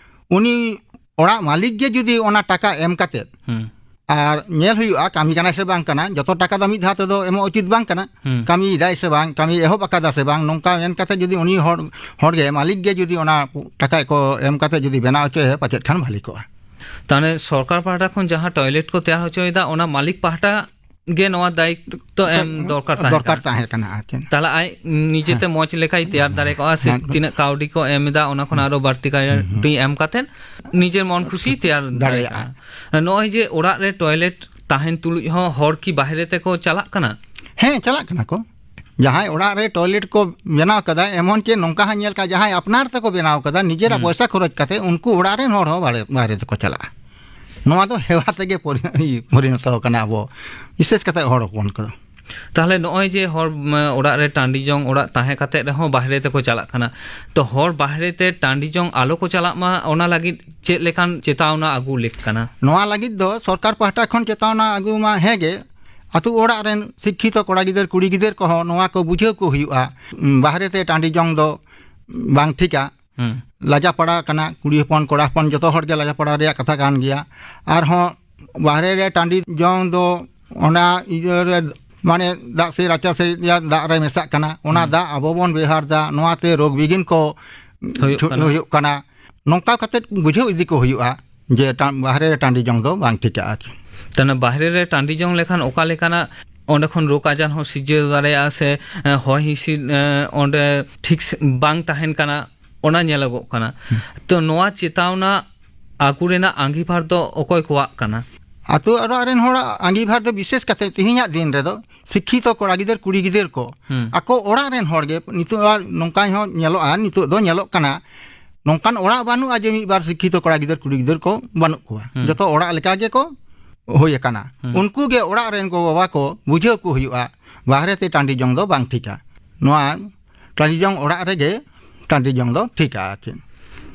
ᱩᱱᱤ ᱚᱲᱟᱜ ᱢᱟᱹᱞᱤᱠ ᱜᱮ ᱡᱩᱫᱤ ᱚᱱᱟ ᱴᱟᱠᱟ ᱮᱢ ᱠᱟᱛᱮ, ᱦᱩᱸ᱾ ᱟᱨ ᱧᱮᱞ ᱦᱩᱭᱩᱜᱼᱟ ᱠᱟᱹᱢᱤ ᱠᱟᱱᱟᱭ ᱥᱮ ᱵᱟᱝ ᱠᱟᱱᱟ, ᱡᱚᱛᱚ ᱴᱟᱠᱟ ᱫᱚ ᱢᱤᱫ ᱫᱷᱟᱣ ᱛᱮᱫᱚ ᱮᱢᱚᱜ ᱩᱪᱤᱛ ᱵᱟᱝ ᱠᱟᱱᱟ᱾ ᱦᱩᱸ᱾ ᱠᱟᱹᱢᱤᱭᱮᱫᱟᱭ ᱥᱮ ᱵᱟᱝ, ᱠᱟᱹᱢᱤ ᱮᱦᱚᱵ ᱟᱠᱟᱫᱟ ᱥᱮ ᱵᱟᱝ, ᱱᱚᱝᱠᱟ ᱢᱮᱱ ᱠᱟᱛᱮ ᱡᱩᱫᱤ ᱩᱱᱤ ᱦᱚᱲ, ᱦᱚᱲ ᱜᱮ ᱢᱟᱹᱞᱤᱠ ᱜᱮ ᱡᱩᱫᱤ ᱚᱱᱟ ᱴᱟᱠᱟ ᱠᱚ ᱮᱢ ᱠᱟᱛᱮ ᱡᱩᱫᱤ ᱵᱮᱱᱟᱣ ᱦᱚᱪᱚᱭᱟ, ᱯᱟᱪᱮᱫ ᱠᱷᱟᱱ ᱵᱷᱟᱞᱤ ᱠᱚᱜᱼᱟ᱾ ᱛᱟᱦᱞᱮ ᱥᱚᱨᱠᱟᱨ ᱯᱟᱦᱴᱟ ᱠᱷᱚᱱ ᱡᱟᱦᱟᱸ ᱴᱚᱭᱞᱮᱴ ᱠᱚ ᱛᱮᱭᱟᱨ ᱦᱚᱪᱚᱭᱮᱫᱟ, ᱚᱱᱟ ᱢᱟᱹᱞᱤᱠ ᱯᱟᱦᱴᱟ ᱜᱮ ᱱᱚᱣᱟ ᱫᱟᱭᱤᱛᱛᱚ ᱮᱢ ᱫᱚᱨᱠᱟᱨ ᱛᱟᱦᱮᱸ ᱫᱚᱨᱠᱟᱨ ᱠᱟᱱᱟ᱾ ᱛᱟᱦᱮᱸ ᱠᱟᱱᱟ ᱟᱨ ᱪᱮᱫ᱾ ᱛᱟᱦᱞᱮ ᱟᱡ ᱱᱤᱡᱮᱛᱮ ᱦᱮᱸ᱾ ᱢᱚᱸᱡᱽ ᱞᱮᱠᱟᱭ ᱛᱮᱭᱟᱨ ᱫᱟᱲᱮ ᱠᱚᱜᱼᱟ, ᱥᱮ ᱦᱮᱸ᱾ ᱛᱤᱱᱟᱹᱜ ᱠᱟᱹᱣᱰᱤ ᱠᱚ ᱮᱢ ᱮᱫᱟ, ᱚᱱᱟ ᱠᱷᱚᱱ ᱦᱩᱸ᱾ ᱟᱨᱚ ᱵᱟᱹᱲᱛᱤ ᱦᱩᱸ, ᱦᱩᱸ᱾ ᱠᱟᱹᱣᱰᱤ ᱮᱢ ᱠᱟᱛᱮ ᱱᱤᱡᱮᱨ ᱢᱚᱱ ᱠᱷᱩᱥᱤ ᱛᱮᱭᱟᱨ ᱫᱟᱲᱮᱭᱟᱜᱼᱟ᱾ ᱫᱟᱲᱮᱭᱟᱜᱼᱟ᱾ ᱱᱚᱜᱼᱚᱭ ᱡᱮ ᱚᱲᱟᱜ ᱨᱮ ᱴᱚᱭᱞᱮᱴ ᱛᱟᱦᱮᱱ ᱛᱩᱞᱩᱡ ᱦᱚᱸ ᱦᱚᱲ ᱠᱤ ᱵᱟᱦᱨᱮ ᱛᱮᱠᱚ ᱪᱟᱞᱟᱜ ᱠᱟᱱᱟ? ᱦᱮᱸ, ᱪᱟᱞᱟᱜ ᱠᱟᱱᱟ ᱠᱚ᱾ ᱡᱟᱦᱟᱸᱭ ᱚᱲᱟᱜ ᱨᱮ ᱴᱚᱭᱞᱮᱴ ᱠᱚ ᱵᱮᱱᱟᱣ ᱠᱟᱫᱟ, ᱮᱢᱚᱱ ᱪᱮᱫ ᱱᱚᱝᱠᱟ ᱦᱚᱸ ᱧᱮᱞ ᱠᱟᱜᱼᱟ, ᱡᱟᱦᱟᱸᱭ ᱟᱯᱱᱟᱨ ᱛᱮᱠᱚ ᱵᱮᱱᱟᱣ ᱠᱟᱫᱟ, ᱱᱤᱡᱮᱨᱟᱜ ᱦᱩᱸ᱾ ᱯᱚᱭᱥᱟ ᱠᱷᱚᱨᱚᱪ ᱠᱟᱛᱮ, ᱩᱱᱠᱩ ᱚᱲᱟᱜ ᱨᱮᱱ ᱦᱚᱲ ᱦᱚᱸ ᱵᱟᱦᱨᱮ, ᱵᱟᱦᱨᱮ ᱛᱮᱠᱚ ᱪᱟᱞᱟᱜᱼᱟ᱾ ᱱᱚᱣᱟ ᱫᱚ ᱦᱮᱣᱟ ᱛᱮᱜᱮ ᱯᱚᱨᱤ-, ᱯᱚᱨᱤᱱᱚᱛᱚ ᱠᱟᱱᱟ ᱟᱵᱚ, ᱵᱤᱥᱮᱥ ᱠᱟᱛᱮ ᱦᱚᱲ ᱦᱚᱯᱚᱱ ᱠᱚᱫᱚ᱾ ᱛᱟᱦᱞᱮ ᱱᱚᱜᱼᱚᱭ ᱡᱮ ᱦᱚᱲ, ᱢ, ᱚᱲᱟᱜ ᱨᱮ ᱴᱟᱺᱰᱤ ᱡᱚᱝ ᱚᱲᱟᱜ ᱛᱟᱦᱮᱸ ᱠᱟᱛᱮ ᱨᱮᱦᱚᱸ ᱵᱟᱦᱨᱮ ᱛᱮᱠᱚ ᱪᱟᱞᱟᱜ ᱠᱟᱱᱟ, ᱛᱚ ᱦᱚᱲ ᱵᱟᱦᱨᱮ ᱛᱮ ᱴᱟᱺᱰᱤ ᱡᱚᱝ ᱟᱞᱚ ᱠᱚ ᱪᱟᱞᱟᱜ ᱢᱟ, ᱚᱱᱟ ᱞᱟᱹᱜᱤᱫ ᱪᱮᱫ ᱞᱮᱠᱟᱱ ᱪᱮᱛᱟᱣᱱᱟ ᱟᱹᱜᱩ ᱞᱮᱠ ᱠᱟᱱᱟ? ᱱᱚᱣᱟ ᱞᱟᱹᱜᱤᱫ ᱫᱚ ᱥᱚᱨᱠᱟᱨ ᱯᱟᱦᱴᱟ ᱠᱷᱚᱱ ᱪᱮᱛᱟᱣᱱᱟ ᱟᱹᱜᱩ ᱢᱟ ᱦᱮᱸ ᱜᱮ, ᱟᱹᱛᱩ ᱚᱲᱟᱜ ᱨᱮᱱ ᱥᱤᱠᱠᱷᱤᱛᱚ ᱠᱚᱲᱟ ᱜᱤᱫᱟᱹᱨ ᱠᱩᱲᱤ ᱜᱤᱫᱟᱹᱨ ᱠᱚᱦᱚᱸ ᱱᱚᱣᱟ ᱠᱚ ᱵᱩᱡᱷᱟᱹᱣ ᱠᱚ ᱦᱩᱭᱩᱜᱼᱟ, ᱩᱸ, ᱵᱟᱦᱨᱮ ᱛᱮ ᱴᱟᱺᱰᱤ ᱡᱚᱝ ᱫᱚ ᱵᱟᱝ ᱴᱷᱤᱠᱟ᱾ ᱦᱩᱸ᱾ ᱞᱟᱡᱟ ᱯᱟᱲᱟ ᱠᱟᱱᱟ, ᱠᱩᱲᱤ ᱦᱚᱯᱚᱱ ᱠᱚᱲᱟ ᱦᱚᱯᱚᱱ ᱡᱚᱛᱚ ᱦᱚᱲ ᱜᱮ ᱞᱟᱡᱟ ᱯᱟᱲᱟ ᱨᱮᱭᱟᱜ ᱠᱟᱛᱷᱟ ᱠᱟᱱ ᱜᱮᱭᱟ᱾ ᱟᱨᱦᱚᱸ ᱵᱟᱦᱨᱮ ᱨᱮ ᱴᱟᱺᱰᱤ ᱡᱚᱝ ᱫᱚ ᱚᱱᱟ ᱤᱭᱟᱹ ᱨᱮ ᱢᱟᱱᱮ ᱫᱟᱜ ᱥᱮ ᱨᱟᱪᱟ ᱥᱮ ᱨᱮᱭᱟᱜ ᱫᱟᱜ ᱨᱮ ᱢᱮᱥᱟᱜ ᱠᱟᱱᱟ, ᱚᱱᱟ ᱦᱩᱸ᱾ ᱫᱟᱜ ᱟᱵᱚ ᱵᱚᱱ ᱵᱮᱣᱦᱟᱨ ᱫᱟ, ᱱᱚᱣᱟᱛᱮ ᱨᱳᱜᱽ ᱵᱤᱜᱷᱤᱱ ᱠᱚ ᱦᱩᱭᱩᱜ ᱪᱷᱩ-, ᱠᱟᱱᱟ᱾ ᱦᱩᱭᱩᱜ ᱠᱟᱱᱟ᱾ ᱱᱚᱝᱠᱟ ᱠᱟᱛᱮ ᱵᱩᱡᱷᱟᱹᱣ ᱤᱫᱤ ᱠᱚ ᱦᱩᱭᱩᱜᱼᱟ ᱡᱮ ᱴᱟ-, ᱵᱟᱦᱨᱮ ᱨᱮ ᱴᱟᱺᱰᱤ ᱡᱚᱝ ᱫᱚ ᱵᱟᱝ ᱴᱷᱤᱠᱟ ᱟᱨ ᱪᱮᱫ᱾ ᱛᱟᱦᱞᱮ ᱵᱟᱦᱨᱮ ᱨᱮ ᱴᱟᱺᱰᱤ ᱡᱚᱝ ᱞᱮᱠᱷᱟᱱ ᱚᱠᱟ ᱞᱮᱠᱟᱱᱟᱜ ᱚᱸᱰᱮ ᱠᱷᱚᱱ ᱨᱳᱜᱽ ᱟᱡᱟᱨ ᱦᱚᱸ ᱥᱤᱨᱡᱟᱹᱣ ᱫᱟᱲᱮᱭᱟᱜᱼᱟ ᱥᱮ, ᱮ, ᱦᱚᱭ ᱦᱤᱸᱥᱤᱫ, ᱮ, ᱚᱸᱰᱮ ᱴᱷᱤᱠ ᱥ-, ᱵᱟᱝ ᱛᱟᱦᱮᱱ ᱠᱟᱱᱟ, ᱚᱱᱟ ᱧᱮᱞᱚᱜᱚᱜ ᱠᱟᱱᱟ᱾ ᱦᱩᱸ᱾ ᱛᱚ, ᱱᱚᱣᱟ ᱪᱮᱛᱟᱣᱱᱟ ᱟᱹᱜᱩ ᱨᱮᱱᱟᱜ ᱟᱸᱜᱤᱵᱷᱟᱨ ᱫᱚ ᱚᱠᱚᱭ ᱠᱚᱣᱟᱜ ᱠᱟᱱᱟ? ᱟᱛᱳ ᱚᱲᱟᱜ ᱨᱮᱱ ᱦᱚᱲᱟᱜ ᱟᱸᱜᱤᱵᱷᱟᱨ ᱫᱚ ᱵᱤᱥᱮᱥ ᱠᱟᱛᱮ ᱛᱮᱦᱮᱧᱟᱜ ᱫᱤᱱ ᱨᱮᱫᱚ ᱥᱤᱠᱠᱷᱤᱛᱚ ᱠᱚᱲᱟ ᱜᱤᱫᱟᱹᱨ, ᱠᱩᱲᱤ ᱜᱤᱫᱟᱹᱨ ᱠᱚ ᱦᱩᱸ᱾ ᱟᱠᱚ ᱚᱲᱟᱜ ᱨᱮᱱ ᱦᱚᱲ ᱜᱮ ᱱᱤᱛᱚᱜ ᱟᱨ ᱱᱚᱝᱠᱟ ᱦᱚᱸ ᱧᱮᱞᱚᱜᱼᱟ, ᱱᱤᱛᱚᱜ ᱫᱚ ᱧᱮᱞᱚᱜ ᱠᱟᱱᱟ, ᱱᱚᱝᱠᱟᱱ ᱚᱲᱟᱜ ᱵᱟᱹᱱᱩᱜᱼᱟ ᱡᱮ ᱢᱤᱫ ᱵᱟᱨ ᱥᱤᱠᱠᱷᱤᱛᱚ ᱠᱚᱲᱟ ᱜᱤᱫᱟᱹᱨ, ᱠᱩᱲᱤ ᱜᱤᱫᱟᱹᱨ ᱠᱚ ᱵᱟᱹᱱᱩᱜ ᱠᱚᱣᱟ᱾ ᱦᱩᱸ᱾ ᱡᱚᱛᱚ ᱚᱲᱟᱜ ᱞᱮᱠᱟ ᱜᱮᱠᱚ ᱦᱩᱭ ᱟᱠᱟᱱᱟ᱾ ᱦᱩᱸ᱾ ᱩᱱᱠᱩ ᱜᱮ ᱚᱲᱟᱜ ᱨᱮᱱ ᱜᱚ ᱵᱟᱵᱟ ᱠᱚ ᱵᱩᱡᱷᱟᱹᱣ ᱠᱚ ᱦᱩᱭᱩᱜᱼᱟ, ᱵᱟᱦᱨᱮ ᱛᱮ ᱴᱟᱺᱰᱤ ᱡᱚᱝ ᱫᱚ ᱵᱟᱝ ᱴᱷᱤᱠᱟ᱾ ᱱᱚᱣᱟ ᱴᱟᱺᱰᱤ ᱡᱚᱝ ᱚᱲᱟᱜ ᱨᱮᱜᱮ ᱴᱟᱺᱰᱤ ᱡᱚᱝ ᱫᱚ ᱴᱷᱤᱠᱟ ᱟᱨ ᱪᱮᱫ᱾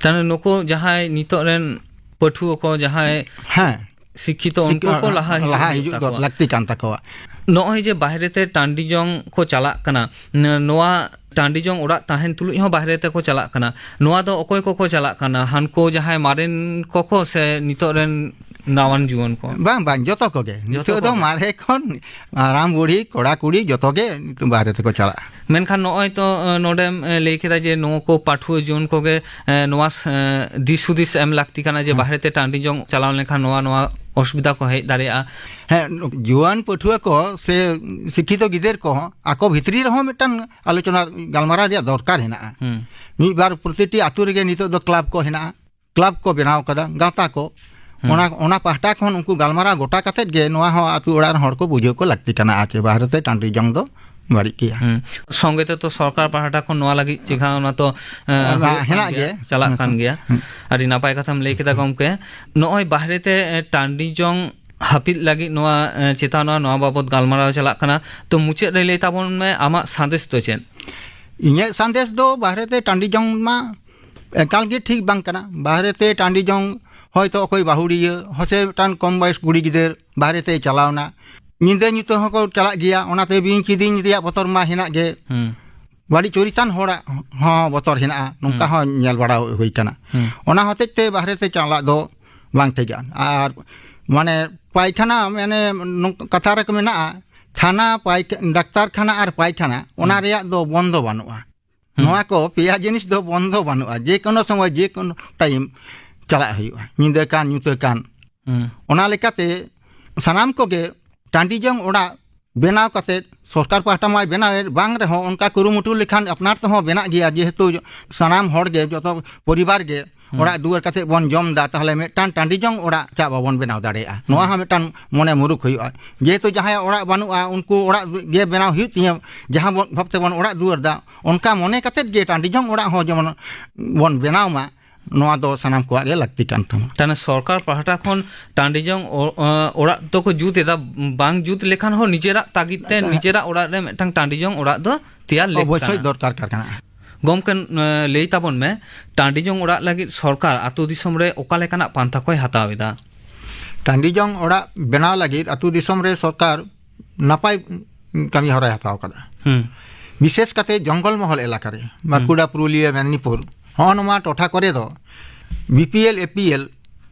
ᱛᱟᱦᱞᱮ ᱱᱩᱠᱩ ᱡᱟᱦᱟᱸᱭ ᱱᱤᱛᱚᱜ ᱨᱮᱱ ᱯᱟᱹᱴᱷᱩᱣᱟᱹ ᱠᱚ ᱡᱟᱦᱟᱸᱭ ᱦᱮᱸ᱾ ᱥᱤᱠᱠᱷᱤᱛᱚ, ᱩᱱᱠᱩ ᱥᱤᱠ-, ᱠᱚ ᱞᱟᱦᱟ ᱦᱤᱡᱩᱜ ᱞᱟᱦᱟ ᱦᱩᱭᱩᱜ ᱦᱤᱡᱩᱜ ᱫᱚ ᱛᱟᱠᱚᱣᱟ᱾ ᱞᱟᱹᱠᱛᱤ ᱠᱟᱱ ᱛᱟᱠᱚᱣᱟ᱾ ᱱᱚᱜᱼᱚᱭ ᱡᱮ ᱵᱟᱦᱨᱮ ᱛᱮ ᱴᱟᱺᱰᱤ ᱡᱚᱝ ᱠᱚ ᱪᱟᱞᱟᱜ ᱠᱟᱱᱟ, ᱱ-, ᱱᱚᱣᱟ ᱴᱟᱺᱰᱤ ᱡᱚᱝ ᱚᱲᱟᱜ ᱛᱟᱦᱮᱱ ᱛᱩᱞᱩᱡ ᱦᱚᱸ ᱵᱟᱦᱨᱮ ᱛᱮᱠᱚ ᱪᱟᱞᱟᱜ ᱠᱟᱱᱟ, ᱱᱚᱣᱟ ᱫᱚ ᱚᱠᱚᱭ ᱠᱚᱠᱚ ᱪᱟᱞᱟᱜ ᱠᱟᱱᱟ? ᱦᱟᱱᱠᱩ ᱡᱟᱦᱟᱸᱭ ᱢᱟᱨᱮᱱ ᱠᱚᱠᱚ ᱥᱮ ᱱᱤᱛᱚᱜ ᱨᱮᱱ ᱱᱟᱣᱟᱱ ᱡᱩᱣᱟᱹᱱ ᱠᱚ? ᱵᱟᱝ, ᱵᱟᱝ, ᱡᱚᱛᱚ ᱠᱚᱜᱮ᱾ ᱡᱚᱛᱚ ᱱᱤᱛᱚᱜ ᱫᱚ ᱠᱚᱜᱮ᱾ ᱢᱟᱨᱮ ᱠᱷᱚᱱ ᱦᱟᱲᱟᱢ ᱵᱩᱲᱦᱤ, ᱠᱚᱲᱟ ᱠᱩᱲᱤ ᱡᱚᱛᱚ ᱜᱮ ᱱᱤᱛᱚᱜ ᱵᱟᱦᱨᱮ ᱛᱮᱠᱚ ᱪᱟᱞᱟᱜᱼᱟ᱾ ᱢᱮᱱᱠᱷᱟᱱ ᱱᱚᱜᱼᱚᱭ ᱛᱚ, ᱮ, ᱱᱚᱰᱮᱢ, ᱮ, ᱞᱟᱹᱭ ᱠᱮᱫᱟ ᱡᱮ ᱱᱚᱣᱟ ᱠᱚ ᱯᱟᱹᱴᱷᱩᱣᱟᱹ ᱡᱩᱣᱟᱹᱱ ᱠᱚᱜᱮ, ᱮ, ᱱᱚᱣᱟ ᱥ-, ᱮ, ᱫᱤᱥ ᱦᱩᱫᱤᱥ ᱮᱢ ᱞᱟᱹᱠᱛᱤ ᱠᱟᱱᱟ ᱡᱮ ᱦᱮᱸ᱾ ᱵᱟᱦᱨᱮ ᱛᱮ ᱴᱟᱺᱰᱤ ᱡᱚᱝ ᱪᱟᱞᱟᱣ ᱞᱮᱱᱠᱷᱟᱱ ᱱᱚᱣᱟ, ᱱᱚᱣᱟ ᱚᱥᱩᱵᱤᱫᱷᱟ ᱠᱚ ᱦᱮᱡ ᱫᱟᱲᱮᱭᱟᱜᱼᱟ᱾ ᱦᱮᱸ, ᱡᱩᱣᱟᱹᱱ ᱯᱟᱹᱴᱷᱩᱣᱟᱹ ᱠᱚ ᱥᱮ ᱥᱤᱠᱠᱷᱤᱛᱚ ᱜᱤᱫᱟᱹᱨ ᱠᱚᱦᱚᱸ ᱟᱠᱚ ᱵᱷᱤᱛᱨᱤ ᱨᱮᱦᱚᱸ ᱢᱤᱫᱴᱟᱝ ᱟᱞᱳᱪᱚᱱᱟ ᱜᱟᱞᱢᱟᱨᱟᱣ ᱨᱮᱭᱟᱜ ᱫᱚᱨᱠᱟᱨ ᱦᱮᱱᱟᱜᱼᱟ᱾ ᱦᱩᱸ᱾ ᱢᱤᱫ ᱵᱟᱨ ᱯᱨᱚᱛᱤᱴᱤ ᱟᱛᱳ ᱨᱮᱜᱮ ᱱᱤᱛᱚᱜ ᱫᱚ ᱠᱞᱟᱵᱽ ᱠᱚ ᱦᱮᱱᱟᱜᱼᱟ, ᱠᱞᱟᱵᱽ ᱠᱚ ᱵᱮᱱᱟᱣ ᱠᱟᱫᱟ, ᱜᱟᱶᱛᱟ ᱠᱚ᱾ ᱦᱩᱸ᱾ ᱚᱱᱟ, ᱚᱱᱟ ᱯᱟᱦᱴᱟ ᱠᱷᱚᱱ ᱩᱱᱠᱩ ᱜᱟᱞᱢᱟᱨᱟᱣ ᱜᱚᱴᱟ ᱠᱟᱛᱮᱫ ᱜᱮ ᱱᱚᱣᱟ ᱦᱚᱸ ᱟᱛᱳ ᱚᱲᱟᱜ ᱨᱮᱱ ᱦᱚᱲ ᱠᱚ ᱵᱩᱡᱷᱟᱹᱣ ᱠᱚ ᱞᱟᱹᱠᱛᱤ ᱠᱟᱱᱟ, ᱟᱨ ᱪᱮ ᱵᱟᱦᱨᱮ ᱛᱮ ᱴᱟᱺᱰᱤ ᱡᱚᱝ ᱫᱚ ᱵᱟᱹᱲᱤᱡ ᱜᱮᱭᱟ᱾ ᱦᱩᱸ᱾ ᱥᱚᱸᱜᱮ ᱛᱮ ᱛᱚ ᱥᱚᱨᱠᱟᱨ ᱯᱟᱦᱴᱟ ᱠᱷᱚᱱ ᱱᱚᱣᱟ ᱞᱟᱹᱜᱤᱫ ᱪᱮᱠᱟ ᱚᱱᱟ ᱛᱚ, ᱮ, ᱚᱱᱟ ᱦᱩᱭᱩᱜ ᱠᱟᱱ ᱦᱮᱱᱟᱜ ᱜᱮᱭᱟ, ᱜᱮ᱾ ᱪᱟᱞᱟᱜ ᱠᱟᱱ ᱦᱩᱸ᱾ ᱜᱮᱭᱟ᱾ ᱦᱩᱸ᱾ ᱟᱹᱰᱤ ᱱᱟᱯᱟᱭ ᱠᱟᱛᱷᱟᱢ ᱞᱟᱹᱭ ᱠᱮᱫᱟ ᱜᱚᱢᱠᱮ᱾ ᱱᱚᱜᱼᱚᱭ ᱵᱟᱦᱨᱮ ᱛᱮ, ᱮ, ᱴᱟᱺᱰᱤ ᱡᱚᱝ ᱦᱟᱹᱯᱤᱫ ᱞᱟᱹᱜᱤᱫ ᱱᱚᱣᱟ, ᱮ, ᱪᱮᱛᱟᱱ ᱱᱚᱣᱟ, ᱱᱚᱣᱟ ᱵᱟᱵᱚᱛ ᱜᱟᱞᱢᱟᱨᱟᱣ ᱪᱟᱞᱟᱜ ᱠᱟᱱᱟ᱾ ᱛᱚ ᱢᱩᱪᱟᱹᱫ ᱨᱮ ᱞᱟᱹᱭ ᱛᱟᱵᱚᱱ ᱢᱮ ᱟᱢᱟᱜ ᱥᱟᱸᱫᱮᱥ ᱫᱚ ᱪᱮᱫ? ᱤᱧᱟᱹᱜ ᱥᱟᱸᱫᱮᱥ ᱫᱚ ᱵᱟᱦᱨᱮ ᱛᱮ ᱴᱟᱺᱰᱤ ᱡᱚᱝ ᱢᱟ ᱮᱠᱟᱞ ᱜᱮ ᱴᱷᱤᱠ ᱵᱟᱝ ᱠᱟᱱᱟ᱾ ᱵᱟᱦᱨᱮ ᱛᱮ ᱴᱟᱺᱰᱤ ᱡᱚᱝ ᱦᱚᱭᱛᱚ ᱚᱠᱚᱭ ᱵᱟᱹᱦᱩᱲᱤᱭᱟᱹ, ᱦᱚᱥᱮ ᱢᱤᱫᱴᱟᱝ ᱠᱚᱢ ᱵᱚᱭᱮᱥ ᱠᱩᱲᱤ ᱜᱤᱫᱟᱹᱨ ᱵᱟᱦᱨᱮ ᱛᱮᱭ ᱪᱟᱞᱟᱣᱱᱟ, ᱧᱤᱫᱟᱹ ᱧᱩᱛᱟᱹ ᱦᱚᱸᱠᱚ ᱪᱟᱞᱟᱜ ᱜᱮᱭᱟ, ᱚᱱᱟᱛᱮ ᱵᱤᱧ ᱠᱤᱫᱤᱧ ᱨᱮᱭᱟᱜ ᱵᱚᱛᱚᱨ ᱢᱟ ᱦᱮᱱᱟᱜ ᱜᱮ᱾ ᱦᱩᱸ᱾ ᱵᱟᱹᱲᱤᱡ ᱪᱚᱨᱤᱛᱟᱱ ᱦᱚᱲᱟᱜ ᱦᱚᱸ ᱵᱚᱛᱚᱨ ᱦᱮᱱᱟᱜᱼᱟ, ᱱᱚᱝᱠᱟ ᱦᱩᱸ᱾ ᱦᱚᱸ ᱧᱮᱞ ᱵᱟᱲᱟ ᱦᱩᱭ ᱠᱟᱱᱟ᱾ ᱦᱩᱸ᱾ ᱚᱱᱟ ᱦᱚᱛᱮᱡ ᱛᱮ ᱵᱟᱦᱨᱮ ᱛᱮ ᱪᱟᱞᱟᱜ ᱫᱚ ᱵᱟᱝ ᱴᱷᱤᱠᱟ᱾ ᱟᱨ ᱢᱟᱱᱮ ᱯᱟᱭᱠᱷᱟᱱᱟ, ᱢᱟᱱᱮ ᱱᱚᱝ-, ᱠᱟᱛᱷᱟ ᱨᱮᱠᱚ ᱢᱮᱱᱟᱜᱼᱟ, ᱛᱷᱟᱱᱟ, ᱯᱟᱭᱠ-, ᱰᱟᱠᱛᱟᱨ ᱠᱷᱟᱱᱟ ᱟᱨ ᱯᱟᱭᱠᱷᱟᱱᱟ, ᱚᱱᱟ ᱦᱩᱸ᱾ ᱨᱮᱭᱟᱜ ᱫᱚ ᱵᱚᱱᱫᱚ ᱵᱟᱹᱱᱩᱜᱼᱟ᱾ ᱦᱩᱸ᱾ ᱱᱚᱣᱟ ᱠᱚ ᱯᱮᱭᱟ ᱡᱤᱱᱤᱥ ᱫᱚ ᱵᱚᱱᱫᱚ ᱵᱟᱹᱱᱩᱜᱼᱟ, ᱡᱮ ᱠᱳᱱᱳ ᱥᱚᱢᱚᱭ ᱡᱮ ᱠᱳᱱᱳ ᱴᱟᱭᱤᱢ ᱪᱟᱞᱟᱜ ᱦᱩᱭᱩᱜᱼᱟ, ᱧᱤᱫᱟᱹ ᱠᱟᱱ ᱧᱩᱛᱟᱹ ᱠᱟᱱ᱾ ᱦᱩᱸ᱾ ᱚᱱᱟ ᱞᱮᱠᱟᱛᱮ ᱥᱟᱱᱟᱢ ᱠᱚᱜᱮ ᱴᱟᱺᱰᱤ ᱡᱚᱝ ᱚᱲᱟᱜ ᱵᱮᱱᱟᱣ ᱠᱟᱛᱮ, ᱥᱚᱨᱠᱟᱨ ᱯᱟᱦᱴᱟ ᱢᱟᱭ ᱵᱮᱱᱟᱣᱮᱫ ᱵᱟᱝ ᱨᱮᱦᱚᱸ, ᱚᱱᱠᱟ ᱠᱩᱨᱩᱢᱩᱴᱩ ᱞᱮᱠᱷᱟᱱ ᱟᱯᱱᱟᱨ ᱛᱮᱦᱚᱸ ᱵᱮᱱᱟᱜ ᱜᱮᱭᱟ, ᱡᱮᱦᱮᱛᱩ ᱥᱟᱱᱟᱢ ᱦᱚᱲ ᱜᱮ, ᱡᱚᱛᱚ ᱯᱚᱨᱤᱵᱟᱨ ᱜᱮ ᱦᱩᱸ᱾ ᱚᱲᱟᱜ ᱫᱩᱣᱟᱹᱨ ᱠᱟᱛᱮ ᱵᱚᱱ ᱡᱚᱢ ᱮᱫᱟ, ᱛᱟᱦᱚᱞᱮ ᱢᱤᱫᱴᱟᱝ ᱴᱟᱺᱰᱤ ᱡᱚᱝ ᱚᱲᱟᱜ ᱪᱟᱜ ᱵᱟᱵᱚᱱ ᱵᱮᱱᱟᱣ ᱫᱟᱲᱮᱭᱟᱜᱼᱟ? ᱱᱚᱣᱟ ᱦᱩᱸ᱾ ᱦᱚᱸ ᱢᱤᱫᱴᱟᱝ ᱢᱚᱱᱮ ᱢᱩᱨᱩᱠ ᱦᱩᱭᱩᱜᱼᱟ᱾ ᱡᱮᱦᱮᱛᱩ ᱡᱟᱦᱟᱸᱭᱟᱜ ᱚᱲᱟᱜ ᱵᱟᱹᱱᱩᱜᱼᱟ, ᱩᱱᱠᱩ ᱚᱲᱟᱜ ᱜᱮ ᱵᱮᱱᱟᱣ ᱦᱩᱭᱩᱜ ᱛᱤᱧᱟᱹ, ᱡᱟᱦᱟᱸ ᱵᱚᱱ, ᱵᱷᱟᱵᱽ ᱛᱮᱵᱚᱱ ᱚᱲᱟᱜ ᱫᱩᱣᱟᱹᱨ ᱫᱟ, ᱚᱱᱠᱟ ᱢᱚᱱᱮ ᱠᱟᱛᱮᱫ ᱜᱮ ᱴᱟᱺᱰᱤ ᱡᱚᱝ ᱚᱲᱟᱜ ᱦᱚᱸ ᱡᱮᱢᱚᱱ ᱵᱚᱱ ᱵᱮᱱᱟᱣ ᱢᱟ, ᱱᱚᱣᱟ ᱫᱚ ᱥᱟᱱᱟᱢ ᱠᱚᱣᱟᱜ ᱜᱮ ᱞᱟᱹᱠᱛᱤ ᱠᱟᱱ ᱛᱟᱵᱚᱱᱟ᱾ ᱛᱟᱦᱞᱮ ᱥᱚᱨᱠᱟᱨ ᱯᱟᱦᱴᱟ ᱠᱷᱚᱱ ᱴᱟᱺᱰᱤ ᱡᱚᱝ ᱚ-, ᱚ-, ᱚᱲᱟᱜ ᱫᱚᱠᱚ ᱡᱩᱛ ᱮᱫᱟ, ᱵᱟᱝ ᱡᱩᱛ ᱞᱮᱠᱷᱟᱱ ᱦᱚᱸ ᱱᱤᱡᱮᱨᱟᱜ ᱛᱟᱜᱤᱫ ᱛᱮ ᱱᱤᱡᱮᱨᱟᱜ ᱚᱲᱟᱜ ᱨᱮ ᱢᱤᱫᱴᱟᱝ ᱴᱟᱺᱰᱤ ᱡᱚᱝ ᱚᱲᱟᱜ ᱫᱚ ᱛᱮᱭᱟᱨ ᱞᱮᱠ ᱚᱵᱚᱥᱥᱳᱭ ᱠᱟᱱᱟ᱾ ᱫᱚᱨᱠᱟᱨ ᱠᱟᱱᱟ᱾ ᱜᱚᱢᱠᱮ, ᱮ, ᱞᱟᱹᱭ ᱛᱟᱵᱚᱱ ᱢᱮ, ᱴᱟᱺᱰᱤ ᱡᱚᱝ ᱚᱲᱟᱜ ᱞᱟᱹᱜᱤᱫ ᱥᱚᱨᱠᱟᱨ ᱟᱛᱳ ᱫᱤᱥᱚᱢ ᱨᱮ ᱚᱠᱟ ᱞᱮᱠᱟᱱᱟᱜ ᱯᱟᱱᱛᱷᱟ ᱠᱚᱭ ᱦᱟᱛᱟᱣ ᱮᱫᱟ? ᱴᱟᱺᱰᱤ ᱡᱚᱝ ᱚᱲᱟᱜ ᱵᱮᱱᱟᱣ ᱞᱟᱹᱜᱤᱫ ᱟᱛᱳ ᱫᱤᱥᱚᱢ ᱨᱮ ᱥᱚᱨᱠᱟᱨ ᱱᱟᱯᱟᱭ ᱠᱟᱹᱢᱤ ᱦᱚᱨᱟᱭ ᱦᱟᱛᱟᱣ ᱠᱟᱫᱟ᱾ ᱦᱩᱸ᱾ ᱵᱤᱥᱮᱥ ᱠᱟᱛᱮ ᱡᱚᱝᱜᱚᱞ ᱢᱚᱦᱚᱞ ᱮᱞᱟᱠᱟ ᱨᱮ, ᱦᱩᱸ᱾ ᱵᱟᱸᱠᱩᱲᱟ, ᱯᱩᱨᱩᱞᱤᱭᱟᱹ, ᱢᱮᱫᱽᱱᱤᱯᱩᱨ, ᱦᱚᱸᱜᱼᱚ ᱱᱚᱣᱟ ᱴᱚᱴᱷᱟ ᱠᱚᱨᱮ ᱫᱚ B P L, A P L,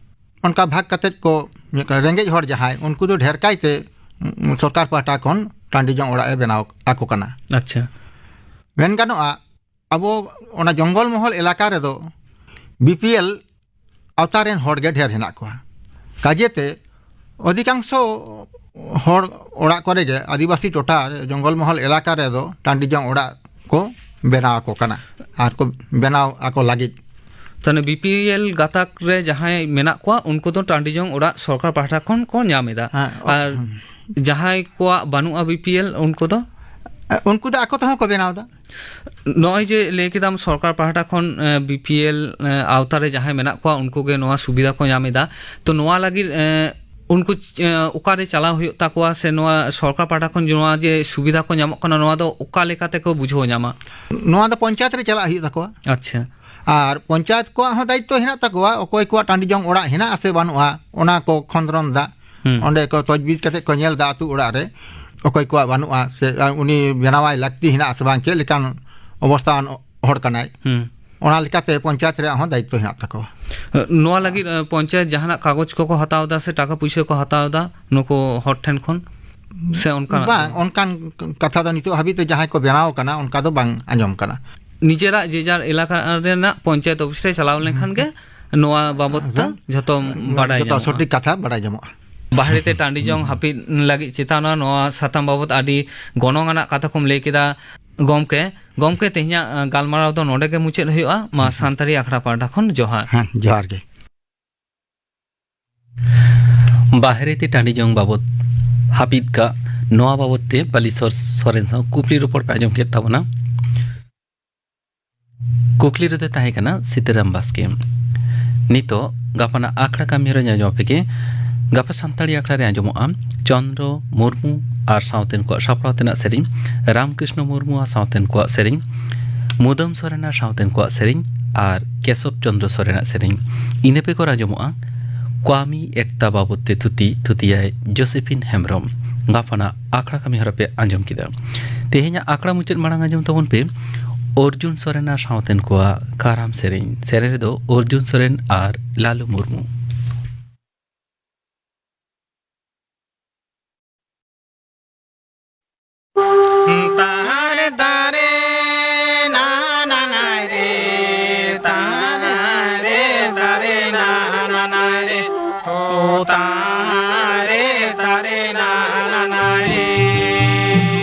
ᱚᱱᱠᱟ ᱵᱷᱟᱜᱽ ᱠᱟᱛᱮᱫ ᱠᱚ, ᱨᱮᱸᱜᱮᱡ ᱦᱚᱲ ᱡᱟᱦᱟᱸᱭ, ᱩᱱᱠᱩ ᱫᱚ ᱰᱷᱮᱨ ᱠᱟᱭᱛᱮ, ᱩᱸ, ᱥᱚᱨᱠᱟᱨ ᱯᱟᱦᱴᱟ ᱠᱷᱚᱱ ᱴᱟᱺᱰᱤ ᱡᱚᱝ ᱚᱲᱟᱜ ᱮ ᱵᱮᱱᱟᱣ ᱟᱠᱚ ᱠᱟᱱᱟ᱾ ᱟᱪᱪᱷᱟ᱾ ᱢᱮᱱ ᱜᱟᱱᱚᱜᱼᱟ, ᱟᱵᱚ ᱚᱱᱟ ᱡᱚᱝᱜᱚᱞ ᱢᱚᱦᱚᱞ ᱮᱞᱟᱠᱟ ᱨᱮᱫᱚ ᱵᱤ ᱯᱤ ᱮᱞ ᱟᱣᱛᱟ ᱨᱮᱱ ᱦᱚᱲ ᱜᱮ ᱰᱷᱮᱨ ᱦᱮᱱᱟᱜ ᱠᱚᱣᱟ᱾ ᱠᱟᱡᱮᱛᱮ ᱚᱫᱷᱤᱠᱟᱝᱥᱚ ᱦᱚᱲ ᱚᱲᱟᱜ ᱠᱚᱨᱮ ᱜᱮ, ᱟᱹᱫᱤᱵᱟᱹᱥᱤ ᱴᱚᱴᱷᱟ ᱡᱚᱝᱜᱚᱞ ᱢᱚᱦᱚᱞ ᱮᱞᱟᱠᱟ ᱨᱮᱫᱚ ᱴᱟᱺᱰᱤ ᱡᱚᱝ ᱚᱲᱟᱜ ᱠᱚ ᱵᱮᱱᱟᱣ ᱟᱠᱚ ᱠᱟᱱᱟ ᱟᱨ ᱠᱚ ᱵᱮᱱᱟᱣ ᱟᱠᱚ ᱞᱟᱹᱜᱤᱫ᱾ ᱛᱟᱦᱞᱮ ᱵᱤ ᱯᱤ ᱮᱞ ᱜᱟᱛᱟᱠ ᱨᱮ ᱡᱟᱦᱟᱸᱭ ᱢᱮᱱᱟᱜ ᱠᱚᱣᱟ, ᱩᱱᱠᱩ ᱫᱚ ᱴᱟᱺᱰᱤ ᱡᱚᱝ ᱚᱲᱟᱜ ᱥᱚᱨᱠᱟᱨ ᱯᱟᱦᱴᱟ ᱠᱷᱚᱱ ᱠᱚ ᱧᱟᱢ ᱮᱫᱟ᱾ ᱦᱮᱸ, ᱚ-, ᱟᱨ ᱦᱩᱸ᱾ ᱡᱟᱦᱟᱸᱭ ᱠᱚᱣᱟᱜ ᱵᱟᱹᱱᱩᱜᱼᱟ ᱵᱤ ᱯᱤ ᱮᱞ, ᱩᱱᱠᱩ ᱫᱚ? ᱩᱱᱠᱩ ᱫᱚ ᱟᱠᱚ ᱛᱮᱦᱚᱸ ᱠᱚ ᱵᱮᱱᱟᱣ ᱮᱫᱟ᱾ ᱱᱚᱜᱼᱚᱭ ᱡᱮ ᱞᱟᱹᱭ ᱠᱮᱫᱟᱢ ᱥᱚᱨᱠᱟᱨ ᱯᱟᱦᱴᱟ ᱠᱷᱚᱱ, ᱮ, ᱵᱤ ᱯᱤ ᱮᱞ, ᱮ, ᱟᱣᱛᱟ ᱨᱮ ᱡᱟᱦᱟᱸᱭ ᱢᱮᱱᱟᱜ ᱠᱚᱣᱟ, ᱩᱱᱠᱩ ᱜᱮ ᱱᱚᱣᱟ ᱥᱩᱵᱤᱫᱷᱟ ᱠᱚ ᱧᱟᱢ ᱮᱫᱟ᱾ ᱛᱚ, ᱱᱚᱣᱟ ᱞᱟᱹᱜᱤᱫ, ᱮ, ᱩᱱᱠᱩ ᱪ-, ᱮ, ᱚᱠᱟᱨᱮ ᱪᱟᱞᱟᱣ ᱦᱩᱭᱩᱜ ᱛᱟᱠᱚᱣᱟ, ᱥᱮ ᱱᱚᱣᱟ ᱥᱚᱨᱠᱟᱨ ᱯᱟᱦᱴᱟ ᱠᱷᱚᱱ ᱱᱚᱣᱟ ᱡᱮ ᱥᱩᱵᱤᱫᱷᱟ ᱠᱚ ᱧᱟᱢᱚᱜ ᱠᱟᱱᱟ, ᱱᱚᱣᱟ ᱫᱚ ᱚᱠᱟ ᱞᱮᱠᱟ ᱛᱮᱠᱚ ᱵᱩᱡᱷᱟᱹᱣ ᱧᱟᱢᱟ? ᱱᱚᱣᱟ ᱫᱚ ᱯᱚᱧᱪᱟᱭᱮᱛ ᱨᱮ ᱪᱟᱞᱟᱜ ᱦᱩᱭᱩᱜ ᱛᱟᱠᱚᱣᱟ᱾ ᱟᱪᱪᱷᱟ᱾ ᱟᱨ ᱯᱚᱧᱪᱟᱭᱮᱛ ᱠᱚᱣᱟᱜ ᱦᱚᱸ ᱫᱟᱭᱤᱛᱛᱚ ᱦᱮᱱᱟᱜ ᱛᱟᱠᱚᱣᱟ, ᱚᱠᱚᱭ ᱠᱚᱣᱟᱜ ᱴᱟᱺᱰᱤ ᱡᱚᱝ ᱚᱲᱟᱜ ᱦᱮᱱᱟᱜ ᱟᱥᱮ ᱵᱟᱹᱱᱩᱜᱼᱟ, ᱚᱱᱟ ᱠᱚ ᱠᱷᱚᱸᱫᱽᱨᱚᱱ ᱫᱟ᱾ ᱦᱩᱸ᱾ ᱚᱸᱰᱮ ᱠᱚ ᱛᱚᱡᱽᱵᱤᱡᱽ ᱠᱟᱛᱮ ᱠᱚ ᱧᱮᱞ ᱫᱟ ᱟᱹᱛᱩ ᱚᱲᱟᱜ ᱨᱮ ᱚᱠᱚᱭ ᱠᱚᱣᱟᱜ ᱵᱟᱹᱱᱩᱜᱼᱟ, ᱥᱮ ᱩᱱᱤ ᱵᱮᱱᱟᱣᱟᱭ ᱞᱟᱹᱠᱛᱤ ᱦᱮᱱᱟᱜ ᱟᱥᱮ ᱵᱟᱝ, ᱪᱮᱫ ᱞᱮᱠᱟᱱ ᱚᱵᱚᱥᱛᱷᱟᱣᱟᱱ ᱦᱚᱲ ᱠᱟᱱᱟᱭ᱾ ᱦᱩᱸ᱾ ᱚᱱᱟ ᱞᱮᱠᱟᱛᱮ ᱯᱚᱧᱪᱟᱭᱮᱛ ᱨᱮᱭᱟᱜ ᱦᱚᱸ ᱫᱟᱭᱤᱛᱛᱚ ᱦᱮᱱᱟᱜ ᱛᱟᱠᱚᱣᱟ᱾ ᱱᱚᱣᱟ ᱞᱟᱹᱜᱤᱫ, ᱮ, ᱯᱚᱧᱪᱟᱭᱮᱛ ᱡᱟᱦᱟᱱᱟᱜ ᱠᱟᱜᱚᱡᱽ ᱠᱚᱠᱚ ᱦᱟᱛᱟᱣ ᱮᱫᱟ ᱥᱮ ᱴᱟᱠᱟ ᱯᱩᱭᱥᱟᱹ ᱠᱚ ᱦᱟᱛᱟᱣ ᱮᱫᱟ ᱱᱩᱠᱩ ᱦᱚᱲ ᱴᱷᱮᱱ ᱠᱷᱚᱱ? ᱥᱮ ᱚᱱᱠᱟᱱᱟᱜ ᱵᱟᱝ, ᱫᱚ? ᱚᱱᱠᱟᱱ ᱠᱟᱛᱷᱟ ᱫᱚ ᱱᱤᱛᱚᱜ ᱦᱟᱹᱵᱤᱡ ᱛᱮ ᱡᱟᱦᱟᱸᱭ ᱠᱚ ᱵᱮᱱᱟᱣ ᱠᱟᱱᱟ, ᱚᱱᱠᱟ ᱫᱚ ᱵᱟᱝ ᱟᱸᱡᱚᱢ ᱠᱟᱱᱟ᱾ ᱱᱤᱡᱮᱨᱟᱜ ᱡᱮ ᱡᱟᱨ ᱮᱞᱟᱠᱟ ᱨᱮᱱᱟᱜ ᱯᱚᱧᱪᱟᱭᱮᱛ ᱚᱯᱷᱤᱥ ᱨᱮ ᱪᱟᱞᱟᱣ ᱞᱮᱱᱠᱷᱟᱱ ᱜᱮ ᱱᱚᱣᱟ ᱵᱟᱵᱚᱛ ᱛᱮ ᱡᱷᱚᱛᱚ ᱵᱟᱰᱟᱭ ᱡᱚᱛᱚ ᱧᱟᱢᱚᱜᱼᱟ᱾ ᱥᱚᱴᱷᱤᱠ ᱠᱟᱛᱷᱟ ᱵᱟᱰᱟᱭ ᱧᱟᱢᱚᱜᱼᱟ᱾ ᱵᱟᱦᱨᱮ ᱛᱮ ᱴᱟᱺᱰᱤ ᱡᱚᱝ ᱦᱟᱹᱯᱤᱫ ᱞᱟᱹᱜᱤᱫ ᱪᱮᱛᱟᱱᱟ ᱱᱚᱣᱟ ᱥᱟᱛᱟᱢ ᱵᱟᱵᱚᱛ ᱟᱹᱰᱤ ᱜᱚᱱᱚᱝ ᱟᱱᱟᱜ ᱠᱟᱛᱷᱟ ᱠᱚᱢ ᱞᱟᱹᱭ ᱠᱮᱫᱟ ᱜᱚᱢᱠᱮ᱾ ᱜᱚᱢᱠᱮ, ᱛᱮᱦᱮᱧᱟᱜ, ᱟᱸ, ᱜᱟᱞᱢᱟᱨᱟᱣ ᱫᱚ ᱱᱚᱰᱮ ᱜᱮ ᱢᱩᱪᱟᱹᱫ ᱦᱩᱭᱩᱜᱼᱟ᱾ ᱢᱟ ᱥᱟᱱᱛᱟᱲᱤ ᱟᱠᱷᱲᱟ ᱯᱟᱦᱴᱟ ᱠᱷᱚᱱ ᱡᱚᱦᱟᱨ᱾ ᱦᱮᱸ, ᱡᱚᱦᱟᱨ ᱜᱮ᱾ ᱵᱟᱦᱨᱮ ᱛᱮ ᱴᱟᱺᱰᱤ ᱡᱚᱝ ᱵᱟᱵᱚᱛ ᱦᱟᱹᱯᱤᱫ ᱠᱟᱜ, ᱱᱚᱣᱟ ᱵᱟᱵᱚᱛ ᱛᱮ ᱵᱟᱞᱤᱥᱚᱨ ᱥᱚᱨᱮᱱ ᱥᱟᱶ ᱠᱩᱠᱞᱤ ᱨᱚᱯᱚᱲ ᱯᱮ ᱟᱸᱡᱚᱢ ᱠᱮᱫ ᱛᱟᱵᱚᱱᱟ᱾ ᱠᱩᱠᱞᱤ ᱨᱮᱫᱚ ᱛᱟᱦᱮᱸ ᱠᱟᱱᱟ ᱥᱤᱛᱟᱹᱨᱟᱢ ᱵᱟᱥᱠᱮ᱾ ᱱᱤᱛᱚᱜ ᱜᱟᱯᱟᱱᱟᱜ ᱟᱠᱷᱲᱟ ᱠᱟᱹᱢᱤ ᱦᱚᱨᱟ ᱟᱸᱡᱚᱢ ᱯᱮᱜᱮ᱾ ᱜᱟᱯᱟ ᱥᱟᱱᱛᱟᱲᱤ ᱟᱠᱷᱲᱟ ᱨᱮ ᱟᱸᱡᱚᱢᱚᱜᱼᱟ ᱪᱚᱱᱫᱨᱚ ᱢᱩᱨᱢᱩ ᱟᱨ ᱥᱟᱶᱛᱮᱱ ᱠᱚᱣᱟᱜ ᱥᱟᱯᱲᱟᱣ ᱛᱮᱱᱟᱜ ᱥᱮᱨᱮᱧ, ᱨᱟᱢᱠᱨᱤᱥᱱᱚ ᱢᱩᱨᱢᱩ ᱟᱨ ᱥᱟᱶᱛᱮᱱ ᱠᱚᱣᱟᱜ ᱥᱮᱨᱮᱧ, ᱢᱩᱫᱟᱹᱢ ᱥᱚᱨᱮᱱ ᱟᱨ ᱥᱟᱶᱛᱮᱱ ᱠᱚᱣᱟᱜ ᱥᱮᱨᱮᱧ ᱟᱨ ᱠᱮᱥᱚᱵ ᱪᱚᱱᱫᱨᱚ ᱥᱚᱨᱮᱱᱟᱜ ᱥᱮᱨᱮᱧ᱾ ᱤᱱᱟᱹ ᱵᱮᱜᱚᱨ ᱟᱸᱡᱚᱢᱚᱜᱼᱟ ᱠᱚᱣᱟᱢᱤ ᱮᱠᱛᱟ ᱵᱟᱵᱚᱛ ᱛᱮ ᱛᱷᱩᱛᱤ, ᱛᱷᱩᱛᱤᱭᱟᱭ ᱡᱳᱥᱮᱯᱷᱤᱱ ᱦᱮᱢᱵᱽᱨᱚᱢ᱾ ᱜᱟᱯᱟᱱᱟᱜ ᱟᱠᱷᱲᱟ ᱠᱟᱹᱢᱤ ᱦᱚᱨᱟ ᱯᱮ ᱟᱸᱡᱚᱢ ᱠᱮᱫᱟ᱾ ᱛᱮᱦᱮᱧᱟᱜ ᱟᱠᱷᱲᱟ ᱢᱩᱪᱟᱹᱫ ᱢᱟᱲᱟᱝ ᱟᱸᱡᱚᱢ ᱛᱟᱵᱚᱱ ᱯᱮ ᱚᱨᱡᱩᱱ ᱥᱚᱨᱮᱱ ᱟᱨ ᱥᱟᱶᱛᱮᱱ ᱠᱚᱣᱟᱜ ᱠᱟᱨᱟᱢ ᱥᱮᱨᱮᱧ᱾ ᱥᱮᱨᱮᱧ ᱨᱮᱫᱚ ᱚᱨᱡᱩᱱ ᱥᱚᱨᱮᱱ ᱟᱨ ᱞᱟᱞᱩ ᱢᱩᱨᱢᱩ᱾ ᱛᱟᱦᱟᱨᱮ ᱛᱟᱨᱮ ᱱᱟ ᱱᱟ ᱱᱟᱭ ᱨᱮ, ᱛᱟᱦᱟᱨᱮ ᱛᱟᱨᱮ ᱱᱟ ᱱᱟ ᱱᱟᱭ ᱨᱮ, ᱳ ᱛᱟᱦᱟᱨᱮ ᱛᱟᱨᱮ ᱱᱟ ᱱᱟ ᱱᱟᱭ ᱨᱮ᱾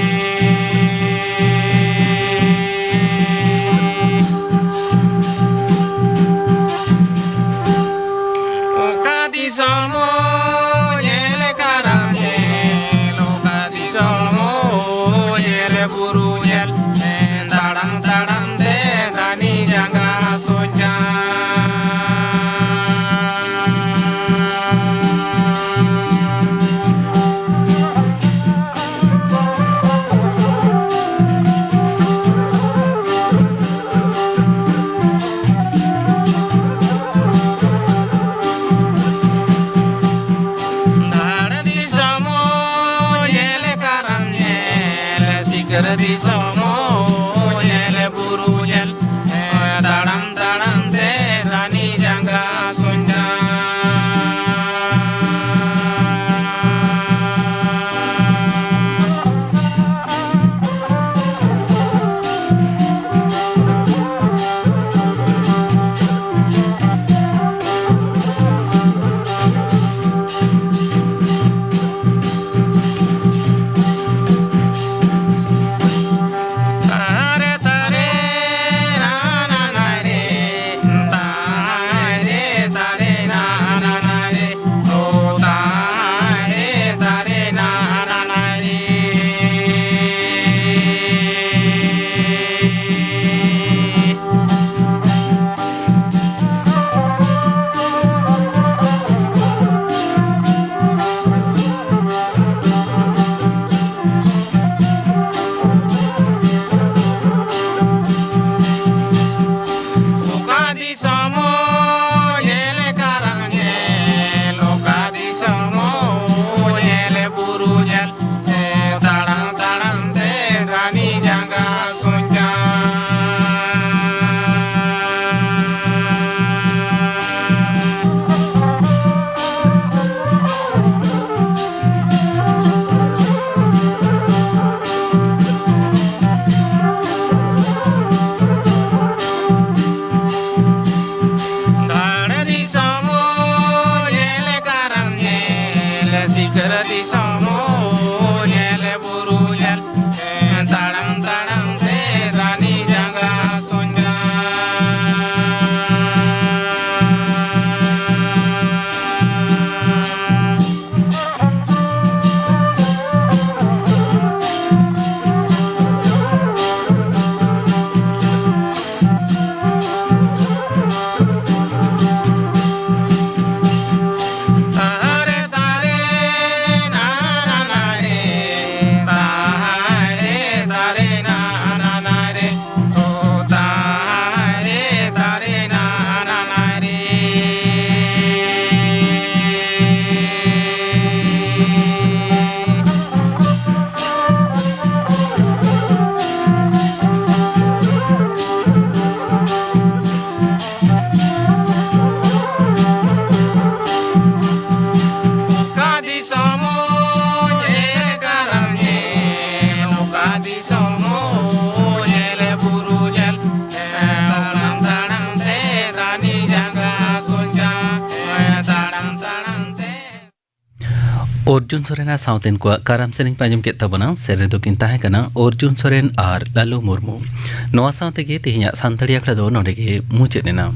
ᱚᱠᱟ ᱫᱤᱥᱚᱢ ᱦᱚᱸ ᱧᱮᱞ ᱠᱟᱨᱟᱢ ᱧᱮᱞ, ᱚᱠᱟ ᱫᱤᱥᱚᱢ ᱦᱚᱸ ᱧᱮᱞ ᱵᱩᱨᱩ ᱧᱮᱞ᱾ ᱚᱨᱡᱩᱱ ᱥᱚᱨᱮᱱᱟᱜ ᱥᱟᱶᱛᱮᱱ ᱠᱚᱣᱟᱜ ᱠᱟᱨᱟᱢ ᱥᱮᱨᱮᱧ ᱯᱮ ᱟᱸᱡᱚᱢ ᱠᱮᱫ ᱛᱟᱵᱚᱱᱟ᱾ ᱥᱮᱨᱮᱧ ᱫᱚᱠᱤᱱ ᱛᱟᱦᱮᱸ ᱠᱟᱱᱟ ᱚᱨᱡᱩᱱ ᱥᱚᱨᱮᱱ ᱟᱨ ᱞᱟᱞᱩ ᱢᱩᱨᱢᱩ᱾ ᱱᱚᱣᱟ ᱥᱟᱶ ᱛᱮᱜᱮ ᱛᱮᱦᱮᱧᱟᱜ ᱥᱟᱱᱛᱟᱲᱤ ᱟᱠᱷᱲᱟ ᱫᱚ ᱱᱚᱰᱮ ᱜᱮ ᱢᱩᱪᱟᱹᱫ ᱮᱱᱟ᱾